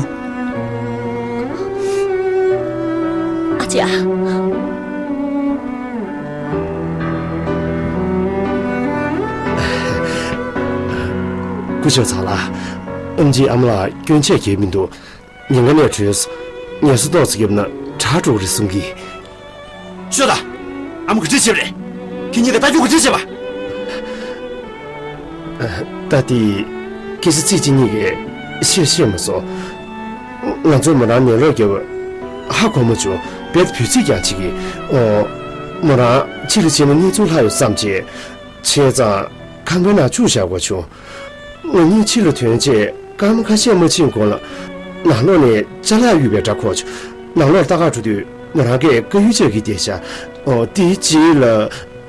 ཨ་ཅག་སྐུ་ཞབས་ཚང་ལགས། ཨེམ་ཆིས་ཨ་མ་ལགས་སྐྱོན་ཆ་གང་ཡང་མི་འདུག་ཉེན་ཁ་ནས་གྲོལ་སོང་། ངལ་གསོ་ཏོག་ཙམ་བརྒྱབ་ན་དྲག་འགྲོ་གི་རེད་གསུང་གི། ཤོད་ད། ཨ་མ་ག་འདྲས་བྱས་པ་རེད། ཁྱེད་གཉིས་ཀ་ལྟ་སྐྱོང་ག་འདྲས་བྱས་པ། ད་དེ། ཁ་སང་ཚེ་སྐྱིད་གཉིས་ཀས་ཤེར་བཤད་མ་སོང་། ང་ཚོས་མོ་རང་ནད་ལོག་བརྒྱབ། ཧ་གོ་མ་བྱུང་། རྦད་དེ་བོད་ཚིག་ཀྱང་བྱེད་ཀྱི། ཨོ། མོ་རང་ཕྱི་ལ་ཕྱིན་ན་གནས་ཚུལ་ལྷག་ཡོང་བསམ་བྱས། བྱས་ཙང་ཁང་པའི་ནང་བཅུག་བཞག་དགོས་བྱུང་། ང་གཉིས་ཕྱི་ལ་ཐོན་རྗེས་སྐར་མ་ཁ་ཤས་མ་ཕྱིན་གོང་ལ། ནང་ལོགས་ནས་ཅ་ལག་གཡུགས་པའི་སྒྲ་གོ་བྱུང་། ནང་ལོགས་ལྟ་གར་འགྲོ་དུས་མོ་རང་གིས་དཀར་ཡོལ་ལྕགས་ཀྱི་སྡེར་ཤ། ཨོ། དེའི་རྗེས་ལ།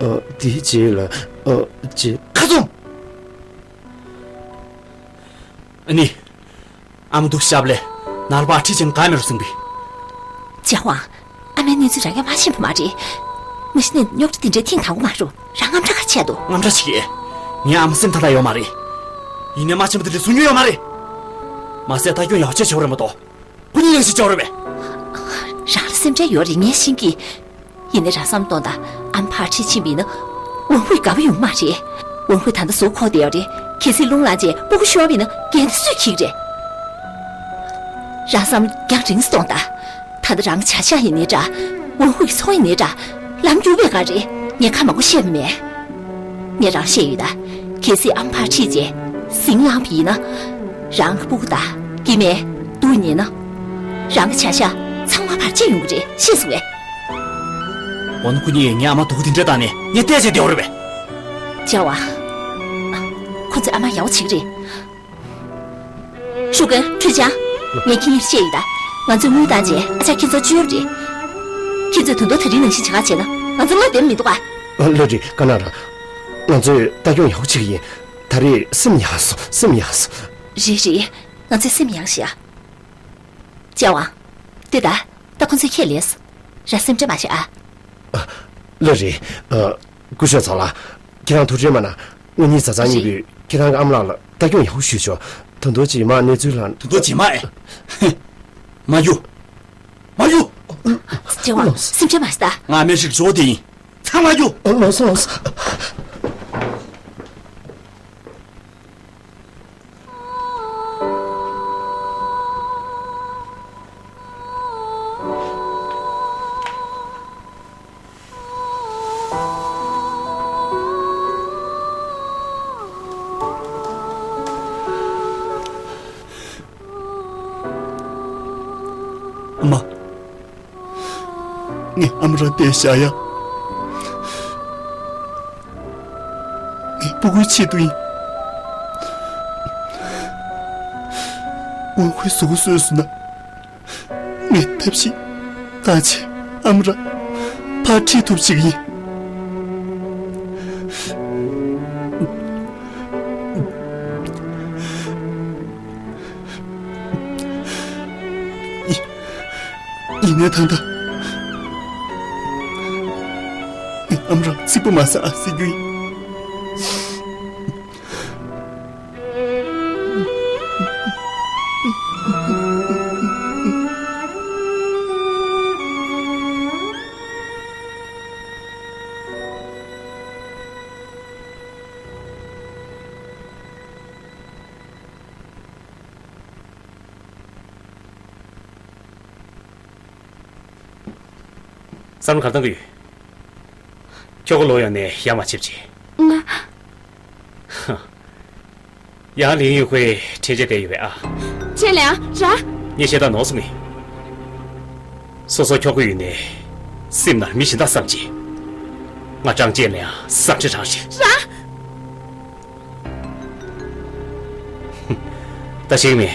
ཨོ། དེའི་རྗེས་ལ། ཨོ། རྗེས། ཁ་བཙུམ། ཨ་ནི། ཨ་མ་འདུག་ཞབས་ལས། ནར་བ་ཁྲི་ཆེན་ག་མེ་རུ་སིང་བི། ཅེ་ཝང་། ཨ་མའི་གནས་ཚུལ་རང་ཡང་མ་ཤེས་པ་མ་རེད། མ་གཞི་ནས་རྙོག་དྲ་དེ་འདྲའི་ཐེངས་དང་པོ་མ་རེད། རང་དངངས་སྐྲག་ག་རེ་བྱས་འདུག་དངངས་སྐྲག་བྱེད་ཀྱི། ངའི་ཨ་མ་སེམས་ཐག་ཐག་ཡོད་མ་རེད། ཡིན་ནའི་མ་ཆེན་པོ་དེ་འདྲ་གསུང་རྒྱུ་ཡོད་མ་རེད། མ་ཟད་ལྟ་སྐྱོང་ཡག་ཤོས་བྱེད་དགོས་རེད་མ་གཏོགས། སྐུ་ཉིད་ཡང་ཞིག་བྱེད་དགོས་རེད་པས། རང་ལ་སེམས་ཁྲལ་ཡོད་རེད། ངས་ཤེས་ཀྱི། ཡིན་ནའི་རང་བསམ་གཏོང་དང་། ཨ་མ་ཕར་ཁྲིད་ཕྱིན་པ་ཡིན་ན། ཝང་ཧུའེ་དགའ་པོ་ཡོང་མ་རེད། ཝང་ཧུའེ་ད་ལྟ་ཟུག་ཁོག་བསྡད་ཡོད་རེད། གལ་སྲིད་རླུང་ལངས་རྗེས་སྤུ་གུ་ཤོར་བ་ཡིན་ན་འགན་དེ་སུས་འཁྱེར་གི་རེད། རང་བསམ་བློ་རྒྱང་རིང་སེ་གཏོང་དང་། ད་ལྟ་རང་གི་བྱ་གཞག་ཡིན་ནའི་འདྲ། ཝང་ཧུའེ་གི་འཚོ་བ་ཡིན་ནའི་འདྲ། ལམ་རྒྱུག་པའི་སྒང་རེད། ངས་ཁ་མང་པོ་བཤད་པ་མེད། ངས་རང་བཤད་ཡོད་ད། གལ་སྲིད་ཨ་མ་ཕར་ཁྲིད་རྗེས་ཟིང་ལངས་པ་ཡིན་ན། རང་གི་སྤུ་གུ་དང་སྐྱེ་དམན་སྡུག་ཉེན་ན། རང་གི་བྱ་གཞག་ཚང་མ་བར་ཆད་ཡོང་གི་རེད། ཤེས་སོང་ངས། འོ་ན་ཁོ་གཉིས་ངའི་ཨ་མ་སྡུག་དེ་འདྲ་བཏང་ནས་ངས་བལྟས་བྱས་བསྡད་ཡོད་རེད་པས། ཅེ་ཝང་། ཁོ་ཚོས་ཨ་མ་ཡག་པོ་བྱེད་ཀྱི་རེད། ཧྲུའུ་ཀུན། ཁྲུས་ཆང་། ངས་ཁྱེད་གཉིས་བཤད་ཡོད་ད། ང་ཚོས་དངུལ་བཏང་རྗེས་ཨ་ཅག་ཁྱེད་ཚོར་བཅོལ་རེད། ཁྱེད་ཚོས་ད་དུང་དེ་རིང་ནང་བཞིན་བྱེད་ག་བྱས་ན་ང་ཚོ་བློ་བདེ་མི་འདུག་ག་ཨ། ལགས་རེད། ཀ་ན་ར། ང་ཚོས་ལྟ་སྐྱོང་ཡག་པོ་བྱེད་ཀྱི་ཡིན། ད་རེས་སེམས་ཡངས་སོང་། སེམས་ཡངས་སོང་། རེད་རེད། ང་ཚོས་སེམས་ཡངས་ཤིག་ཨ། ཅེ་ཝང་། ལྟོས་ད། ད་ཁོ་ཚོས་ཁས་ལེན་སོང་། རང་སེམས་ཁྲལ་མ་བྱེད་ཨ། ཨ། ལགས་རེད། ཨ། སྐུ་ཞབས་ཚང་ལགས། ཁྱེད་རང་ཐུགས་ཁྲལ་མ་གནང་། ང་གཉིས་བཟའ་ཚང་གཉིས་པོས་ཁྱེད་རང་གི་ཨ་མ་ལགས་ལ་ལྟ་སྐྱོང་ཡག་པོ་ཞུས་ཆོག་ད་དུང་རྗེས་མ་གནས་ཚུལ་ལ། ད་དུང་རྗེས་མ་ཨེ། མ་གཡུག་མ་གཡུག་ཅེ་ རེ་བ། ལགས་སོ། སེམས་ཁྲལ་མ་བྱེད་ད། ང་མེ་ཤིག་བཟོ་དེ་ཡིན། ཚང་མ་རྒྱུགས། ལགས་སོ་ལགས་སོ། ཨ་མ། ངས་ཨ་མ་རང་བསྡད་བཞག་ཡ། ངས་སྤུ་གུའི་ཆེད་དུ་ཡིན། དབང་ཁོའི་གཟུགས་པོ་གསོས་སོང་ན། ངས་ཐབས་ཤེས་བཏང་བྱས་ཨ་མ་རང་ཕར་ཁྲིད་ཐུབ་ཅིག་ཡིན། ཡིན་ནའི་ད་ལྟ་ངས་ཨ་མ་རང་ཚིག་པ་མ་ཟ་ཨ་ཟེར་རྒྱུ་ཡིན། བསམ་བློ་ག་རེ་བཏང་གི་ཡོད། ཁྱོ་ག་ལོག་ཡོང་ནས་ཡ་མ་བྱེད་པ་བྱེད། ང་། ཧ། ཡང་ལིན་ཡུས་ཧུའེ་ཁྲིད་བྱས་བསྡད་ཡོད་པས་ཨ། ཅེ་ལེ་ཨ། ར། ངས་བཤད་སྟངས་ནོར་སོང་ངས། སོ་སོ་ཁྱོ་ག་ཡོད་ནས་སེམས་ནང་མི་གཞན་དག་བསམ་བྱས། ང་ཀྲང་ཅེ་ལེ་ཡང་བསམ་ཁྲི་ཧྲང་ཧྲི། ར། ད་ཤེས་ཀྱི་མེད།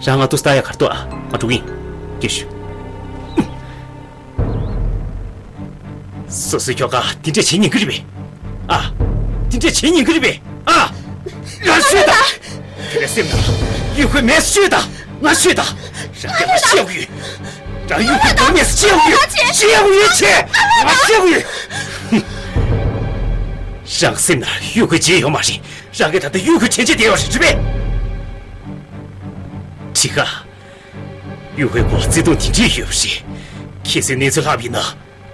རང་ང་ཏུ་སྟ་ཡ་གར་ཏོ་ཨ། ང་འགྲོ་གི་ཡིན། སྐྱིད་ཞུ། སོ་སོའི་ཁྱོ་ག་དེ་འདྲས་བྱེད་ཉན་གི་རེད་པས། ཨ། དེ་འདྲས་བྱེད་ཉན་གི་རེད་པས། ཨ། ང་ཤོད་ད། དེ་འདྲས་སེམས་ནང་ཡུས་ཧུའེ་མེད་ཤོད་ད། ང་ཤོད་ད། རང་གིས་ང་ཤེས་ཡོད། རང་ཡུས་ཧུའེ་དོན་མེད་ཤེས་ཡོད། ཤེས་ཡོད་ཆེ། ང་ཤེས་ཡོད། རང་སེམས་ནང་ཡུས་ཧུའེ་བརྗེད་ཡོད་མ་རེད། རང་གིས་ད་ལྟ་ཡུས་ཧུའེ་དྲན་བྱེད་བསྡད་ཡོད་རེད་པས། ཁྲི་ཁ། ཡུས་ཧུའེ་སྐོར་བརྩེ་དུང་དེ་འདྲས་ཡོད་པ་རེད། ཁྱེད་ཚོས་གནས་ཚུལ་ལྷག་པ་ཡིན་ན།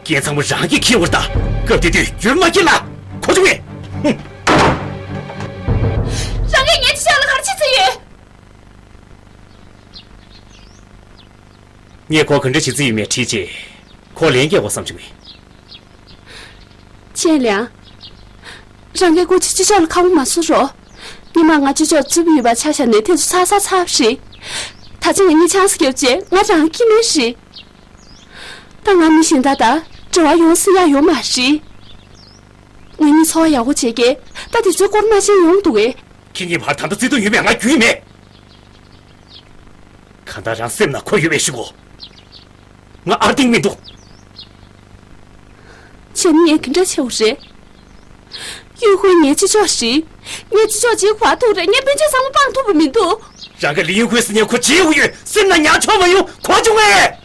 འགན་ཚང་མ་རང་གིས་འཁྱེར་དགོས་རེད་ད། སྐབས་དེ་དུས་རྒྱུན་མ་འཁྱེར་ལ། གོ་བྱུང་ངས། ཧུམ། རང་གིས་ངའི་ཅི་ཞོག་ལ་ག་རེ་བྱེད་རྩིས་ཡོད། ངས་ཁོ་ག་འདྲ་བྱེད་རྩིས་ཡོད་མེད་དྲིས་རྗེས། ཁོ་ལན་རྒྱག་དགོས་བསམ་བྱུང་ངས། ཅེ་ལེ། རང་གིས་སྐུ་མཁྱེན་ཅི་ཞོག་ལ་ཁ་པོ་མ་བཟོ་རོགས། སྔོན་མ་ང་ཅི་ཞོག་རྩུབ་ཡོད་པ་ཆ་བཞག་ནས་དེ་ཚོ་ཚར་ཚར་ཚར་བ་རེད། ད་ཆ་ང་གཉིས་ཆང་ས་རྒྱབ་རྗེས་ང་རང་ཁྱི་ནས་རེད། ད་ང་མི་གཞན་དག་དང་འབྲེལ་བ་ཡོང་སྲིད་ཡག་ཡོད་མ་རེད། ང་གཉིས་འཚོ་བ་ཡག་པོ་བྱེད་མཁན་ད་དེ་ཚོའི་སྐོར་མ་ཤེས་ཡོང་འདུག་གས། ཁྱེད་གཉིས་བར་ད་ལྟ་བརྩེ་དུང་ཡོད་མེད་ང་རྒྱུས་མེད། གང་ལྟར་རང་སེམས་ན་ཁོ་ཡོད་པའི་ཤུགས་གོ། ང་ཨར་ཏིང་མི་འདུག་ཁྱེད་ངས་ག་འདྲ་བྱེད་དགོས་རེད། ཡུས་ཧུའེ་ངའི་ཅི་ལྕོགས་རེད། ངའི་ཅི་ལྕོགས་བྱེད་དགོས་ཐུག་རེད། ངས་སྤུན་མཆེད་ཚང་མ་སྤང་ཐུབ་པ་མི་འདུག་རང་གི་ལི་ཡུས་ཧུའེ་ཟེར་མཁན་ཁོ་བརྗེད་དགོས་ཡོད། སེམས་ན་ཉར་ཆོག་མ་ཡོང་གོ་བྱུང་ངས།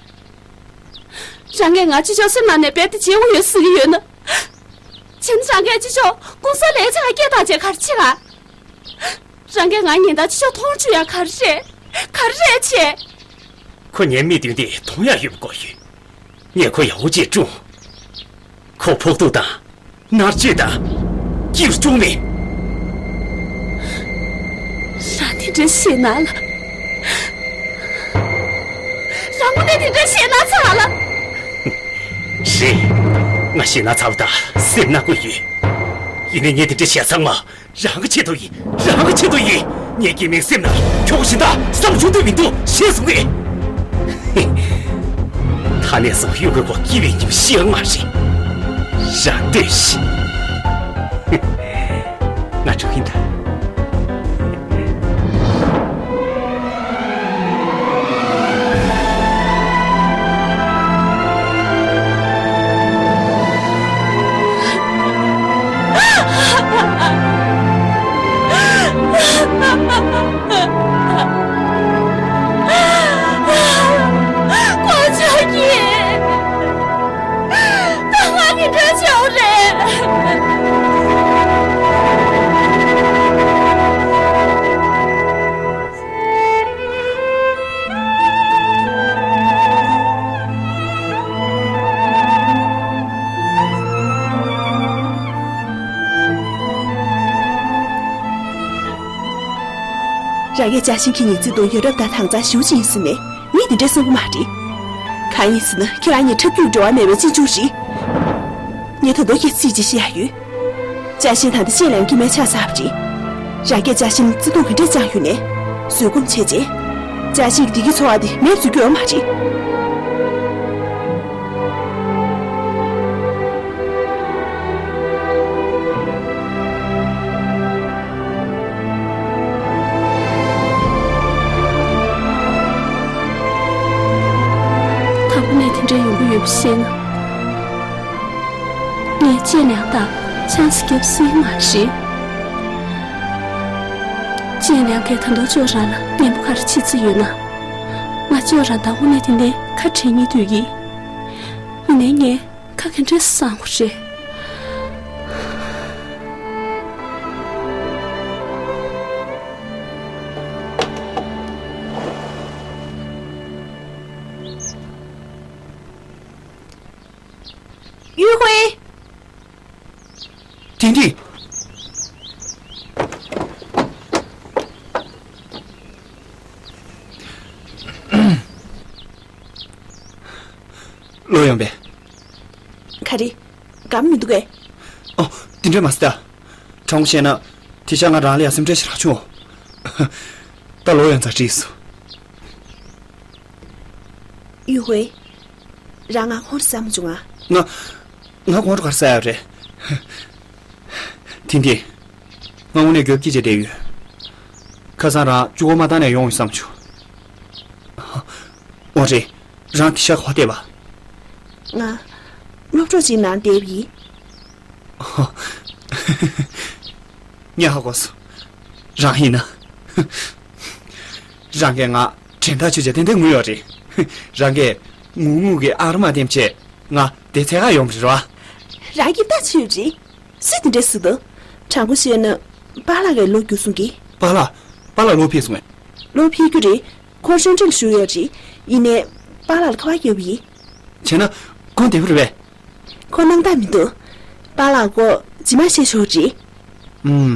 རང་གིས་ང་ཅི་ལྕོགས་སེམས་ནང་ནས་རྦད་དེ་བརྗེད་དགོས་ཡོད་ཟེར་གྱི་ཡོད་ན། བྱས་ན་རང་གིས་ཅི་ལྕོགས་གུང་སེང་ལས་བྱ་བ་སྐད་བཏང་བྱས་ག་རེ་བྱེད་ག་རང་གིས་ང་ཉིན་ལྟར་ཅི་ལྕོགས་མཐོང་བཅུག་ཡ་ག་རེ་རེད། ག་རེ་རེད་བྱས། ཁོ་ངའི་མིག་མདུན་དེ་མཐོང་ཡ་ཡོད་པ་དགོས་ཡོད། ངས་ཁོ་ཡག་པོ་ཅིག་བསྲུངས། ཁོ་ཕོག་ཐུག་དང་། མནར་གཅོད་དང་། སྐྱིད་རུ་བཅུག་མེད། རང་དེ་འདྲ་ཞེད་སྣང་ལ། རང་དངོས་གནས་དེ་འདྲ་ཞེད་སྣང་ཚ་ལ། རེད། ང་ཞེད་སྣང་ཚ་བ་དང་སེམས་ན་ཀུན་ཡོད། ཡིན་ནའི་ངས་དེ་འདྲ་བྱས་ཚང་མ། རང་གི་ཆེད་དུ་ཡིན། རང་གི་ཆེད་དུ་ཡིན། ངས་སྐྱེ་མིན་སེམས་ནང་ཁྱོ་ག་གཞན་དག་བསམ་བྱུང་དུས་མི་འདུག་ཤེས་སོང་ངས། ད་ནས་བཟུང་ཡུ་གུའི་སྐོར་སྐྱིད་པའི་ཉིན་ཤེས་ཡོད་མ་རེད། རང་ལྟོས་ཤིག་ང་འགྲོ་གིན་ད། ཁོང་ཚོ་གིས། ད་ང་གི་འདྲ་ཆེའུ་རེད། རང་གིས་ཅཱ་ཤིན་ཁྱེད་གཉིས་བརྩེ་དུང་ཡོད་རབས་དང་དྭངས་གཙང་ཞེ་པོ་ཅིག་ཡིན་ཟེར་ནས་ངས་འདི་འདྲ་བསམ་གྱི་མ་རེད། གང་ཡིན་ཟེར་ན་ཁྱེད་རང་གཉིས་འཁྲབ་རྒྱུར་འབྲེལ་བ་མེད་པའི་གཅེན་གཅུང་རེད། ངས་ད་དུང་ཁྱེད་རྩིས་ཅིག་བཤད་ཡ་ཡོད། ཅཱ་ཤིན་ད་ལྟ་ཅེ་ལིའང་སྐྱེ་དམན་ཆགས་ཚར་བ་རེད། རང་གིས་ཅཱ་ཤིན་བརྩེ་དུང་ག་འདྲས་བཅངས་ཡོད་ནའི་བཟོད་སྒོམ་བྱས་རྗེས། ཅཱ་ཤིན་གྱི་བདེ་སྐྱིད་འཚོ་བ་དེ་མེད་པ་བཟོ་རྒྱུ་ཡོད་མ་རེད། དང་པོ་ནས་དེ་འདྲ་ཡོང་གི་ཡོད་པ་ཤེས་ན། ངས་ཅེ་ལིའང་དང་ཆང་ས་བརྒྱབ་སྲིད་མ་རེད། ཅེ་ལིའང་གིས་ད་དུང་ཅོ་རང་ལ་གཉེན་པོ་ག་རེ་བྱེད་རྩིས་ཡོད་ན། ང་ཅོ་རང་དང་དངོས་གནས་དེ་འདྲའི་ཁ་བྲལ་སྙིང་འདོད་ཀྱི། ཡིན་ནའི་ངས་ཁ་ག་འདྲས་གསང་དགོས་རེད། ཡུས་ཧུའེ། ཏིང་ཏིང་། ལོག་ཡོང་པས། ག་རེ། དགའ་མི་འདུག་གས། ཨོ། དེ་འདྲས་མ་ཟེར་ད། དྲང་པོ་བཤད་ན། དེ་ཤག་ང་རང་ལ་ཡ་སེམས་ཁྲལ་ཞིག་རག་བྱུང་། ད་ལོག་ཡོང་ཙང་འགྲིག་སོང་། ཡུས་ཧུའེ། རང་ང་ཁོང་ཁྲོ་ཟ་མ་བྱུང་ང་། ང་། ང་ཁོང་ཁྲོ་ག་རེ་ཟ་ཡ་རེད། ཏིང་ཏིང་། ང་དངོས་གནས་མགྱོགས་སྐྱིད་བྱས་བསྡད་ཡོད། ཁ་སང་རང་གཅིག་པོ་མ་བཏང་ནས་ཡོང་ཡོད་བསམ་བྱུང་། འོ་རེད། རང་དེ་ཤག་ག་པར་བསྡད་པ། ང་། སློབ་གྲོགས་ཅིག་ནང་བསྡད་པ་ཡིན། ངས་ཧ་གོ་སོང་། རང་ཡིན་ན། རང་གིས་ང་དྲན་ཐག་ཆོད་བྱས་ཏན་ཏན་ངུས་ཡོད་རེད། རང་གིས་ངུ་ངུ་གི་ཨ་རོ་མ་བསྟན་བྱས་ང་དེ་འཚོལ་ག་ཡོང་བ་རེད་བ། རང་གིས་ལྟ་ཆོད་རེད། སུས་དེ་འདྲ་ཟེར་དོ། དྲང་པོ་བཤད་ན། པཱ་ལགས་ཀྱིས་ལོག་རྒྱུགས་སོང་གི། པཱ་ལགས། པཱ་ལགས་ལོག་ཕེབས་སོང་ངས། ལོག་ཕེབས་རྒྱུ་རེད། ཁོ་ཤོང་ཁྲིར་བཞུགས་ཡོད་རེད། ཡིན་ནའི། པཱ་ལགས་ལ་ཁ་པར་བརྒྱབ་པ་ཡིན། བྱས་ན། ཁོང་བདེ་པོ་རེད་པས། ཁོ་སྣང་དག་མི་འདུག་པཱ་ལགས་ཁོ་རྗེས་མ་བཤད་ཆོག་རེད། ཨུམ།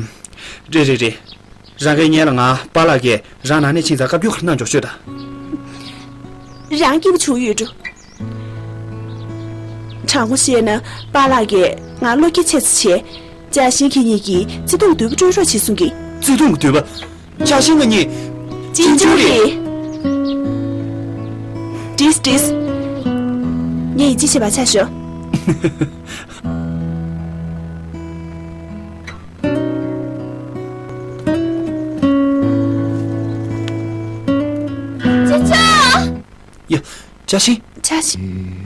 རེད་རེད་རེད། རང་གིས་སྔོན་ལ་ང་པཱ་ལགས་ཀྱིས་རང་ནང་ནས་ཕྱིན་ཙང་བཀའ་བཀྱོན་ག་རེ་གནང་འཇོག་ཤོད་དང་། རང་སྐྱིད་པོ་བྱུང་ཡོད་འགྲོ། དྲང་པོ་བཤད་ན་པཱ་ལགས་ཀྱིས་ང་བློ་སྐྱེད་ཆེ་ཙམ་བྱས། ཅཱ་ཤིན་ཁྱེད་གཉིས་ཀྱིས་བརྩེ་དུང་གི་མདུད་པ་སྤྲོད་རོགས་བྱེད་གསུང་གི། བརྩེ་དུང་གི་མདུད་པ། ཅཱ་ཤིན་ང་གཉིས། གཅེན་གཅུང་རེད། འགྲིག་འགྲིག་ངས་ཡིད་ཆེས་བྱེད་པ་ཆ་ཞོག་ཅཱ་ཅཱ། ཡ། ཅཱ་ཤིན། ཅཱ་ཤིན།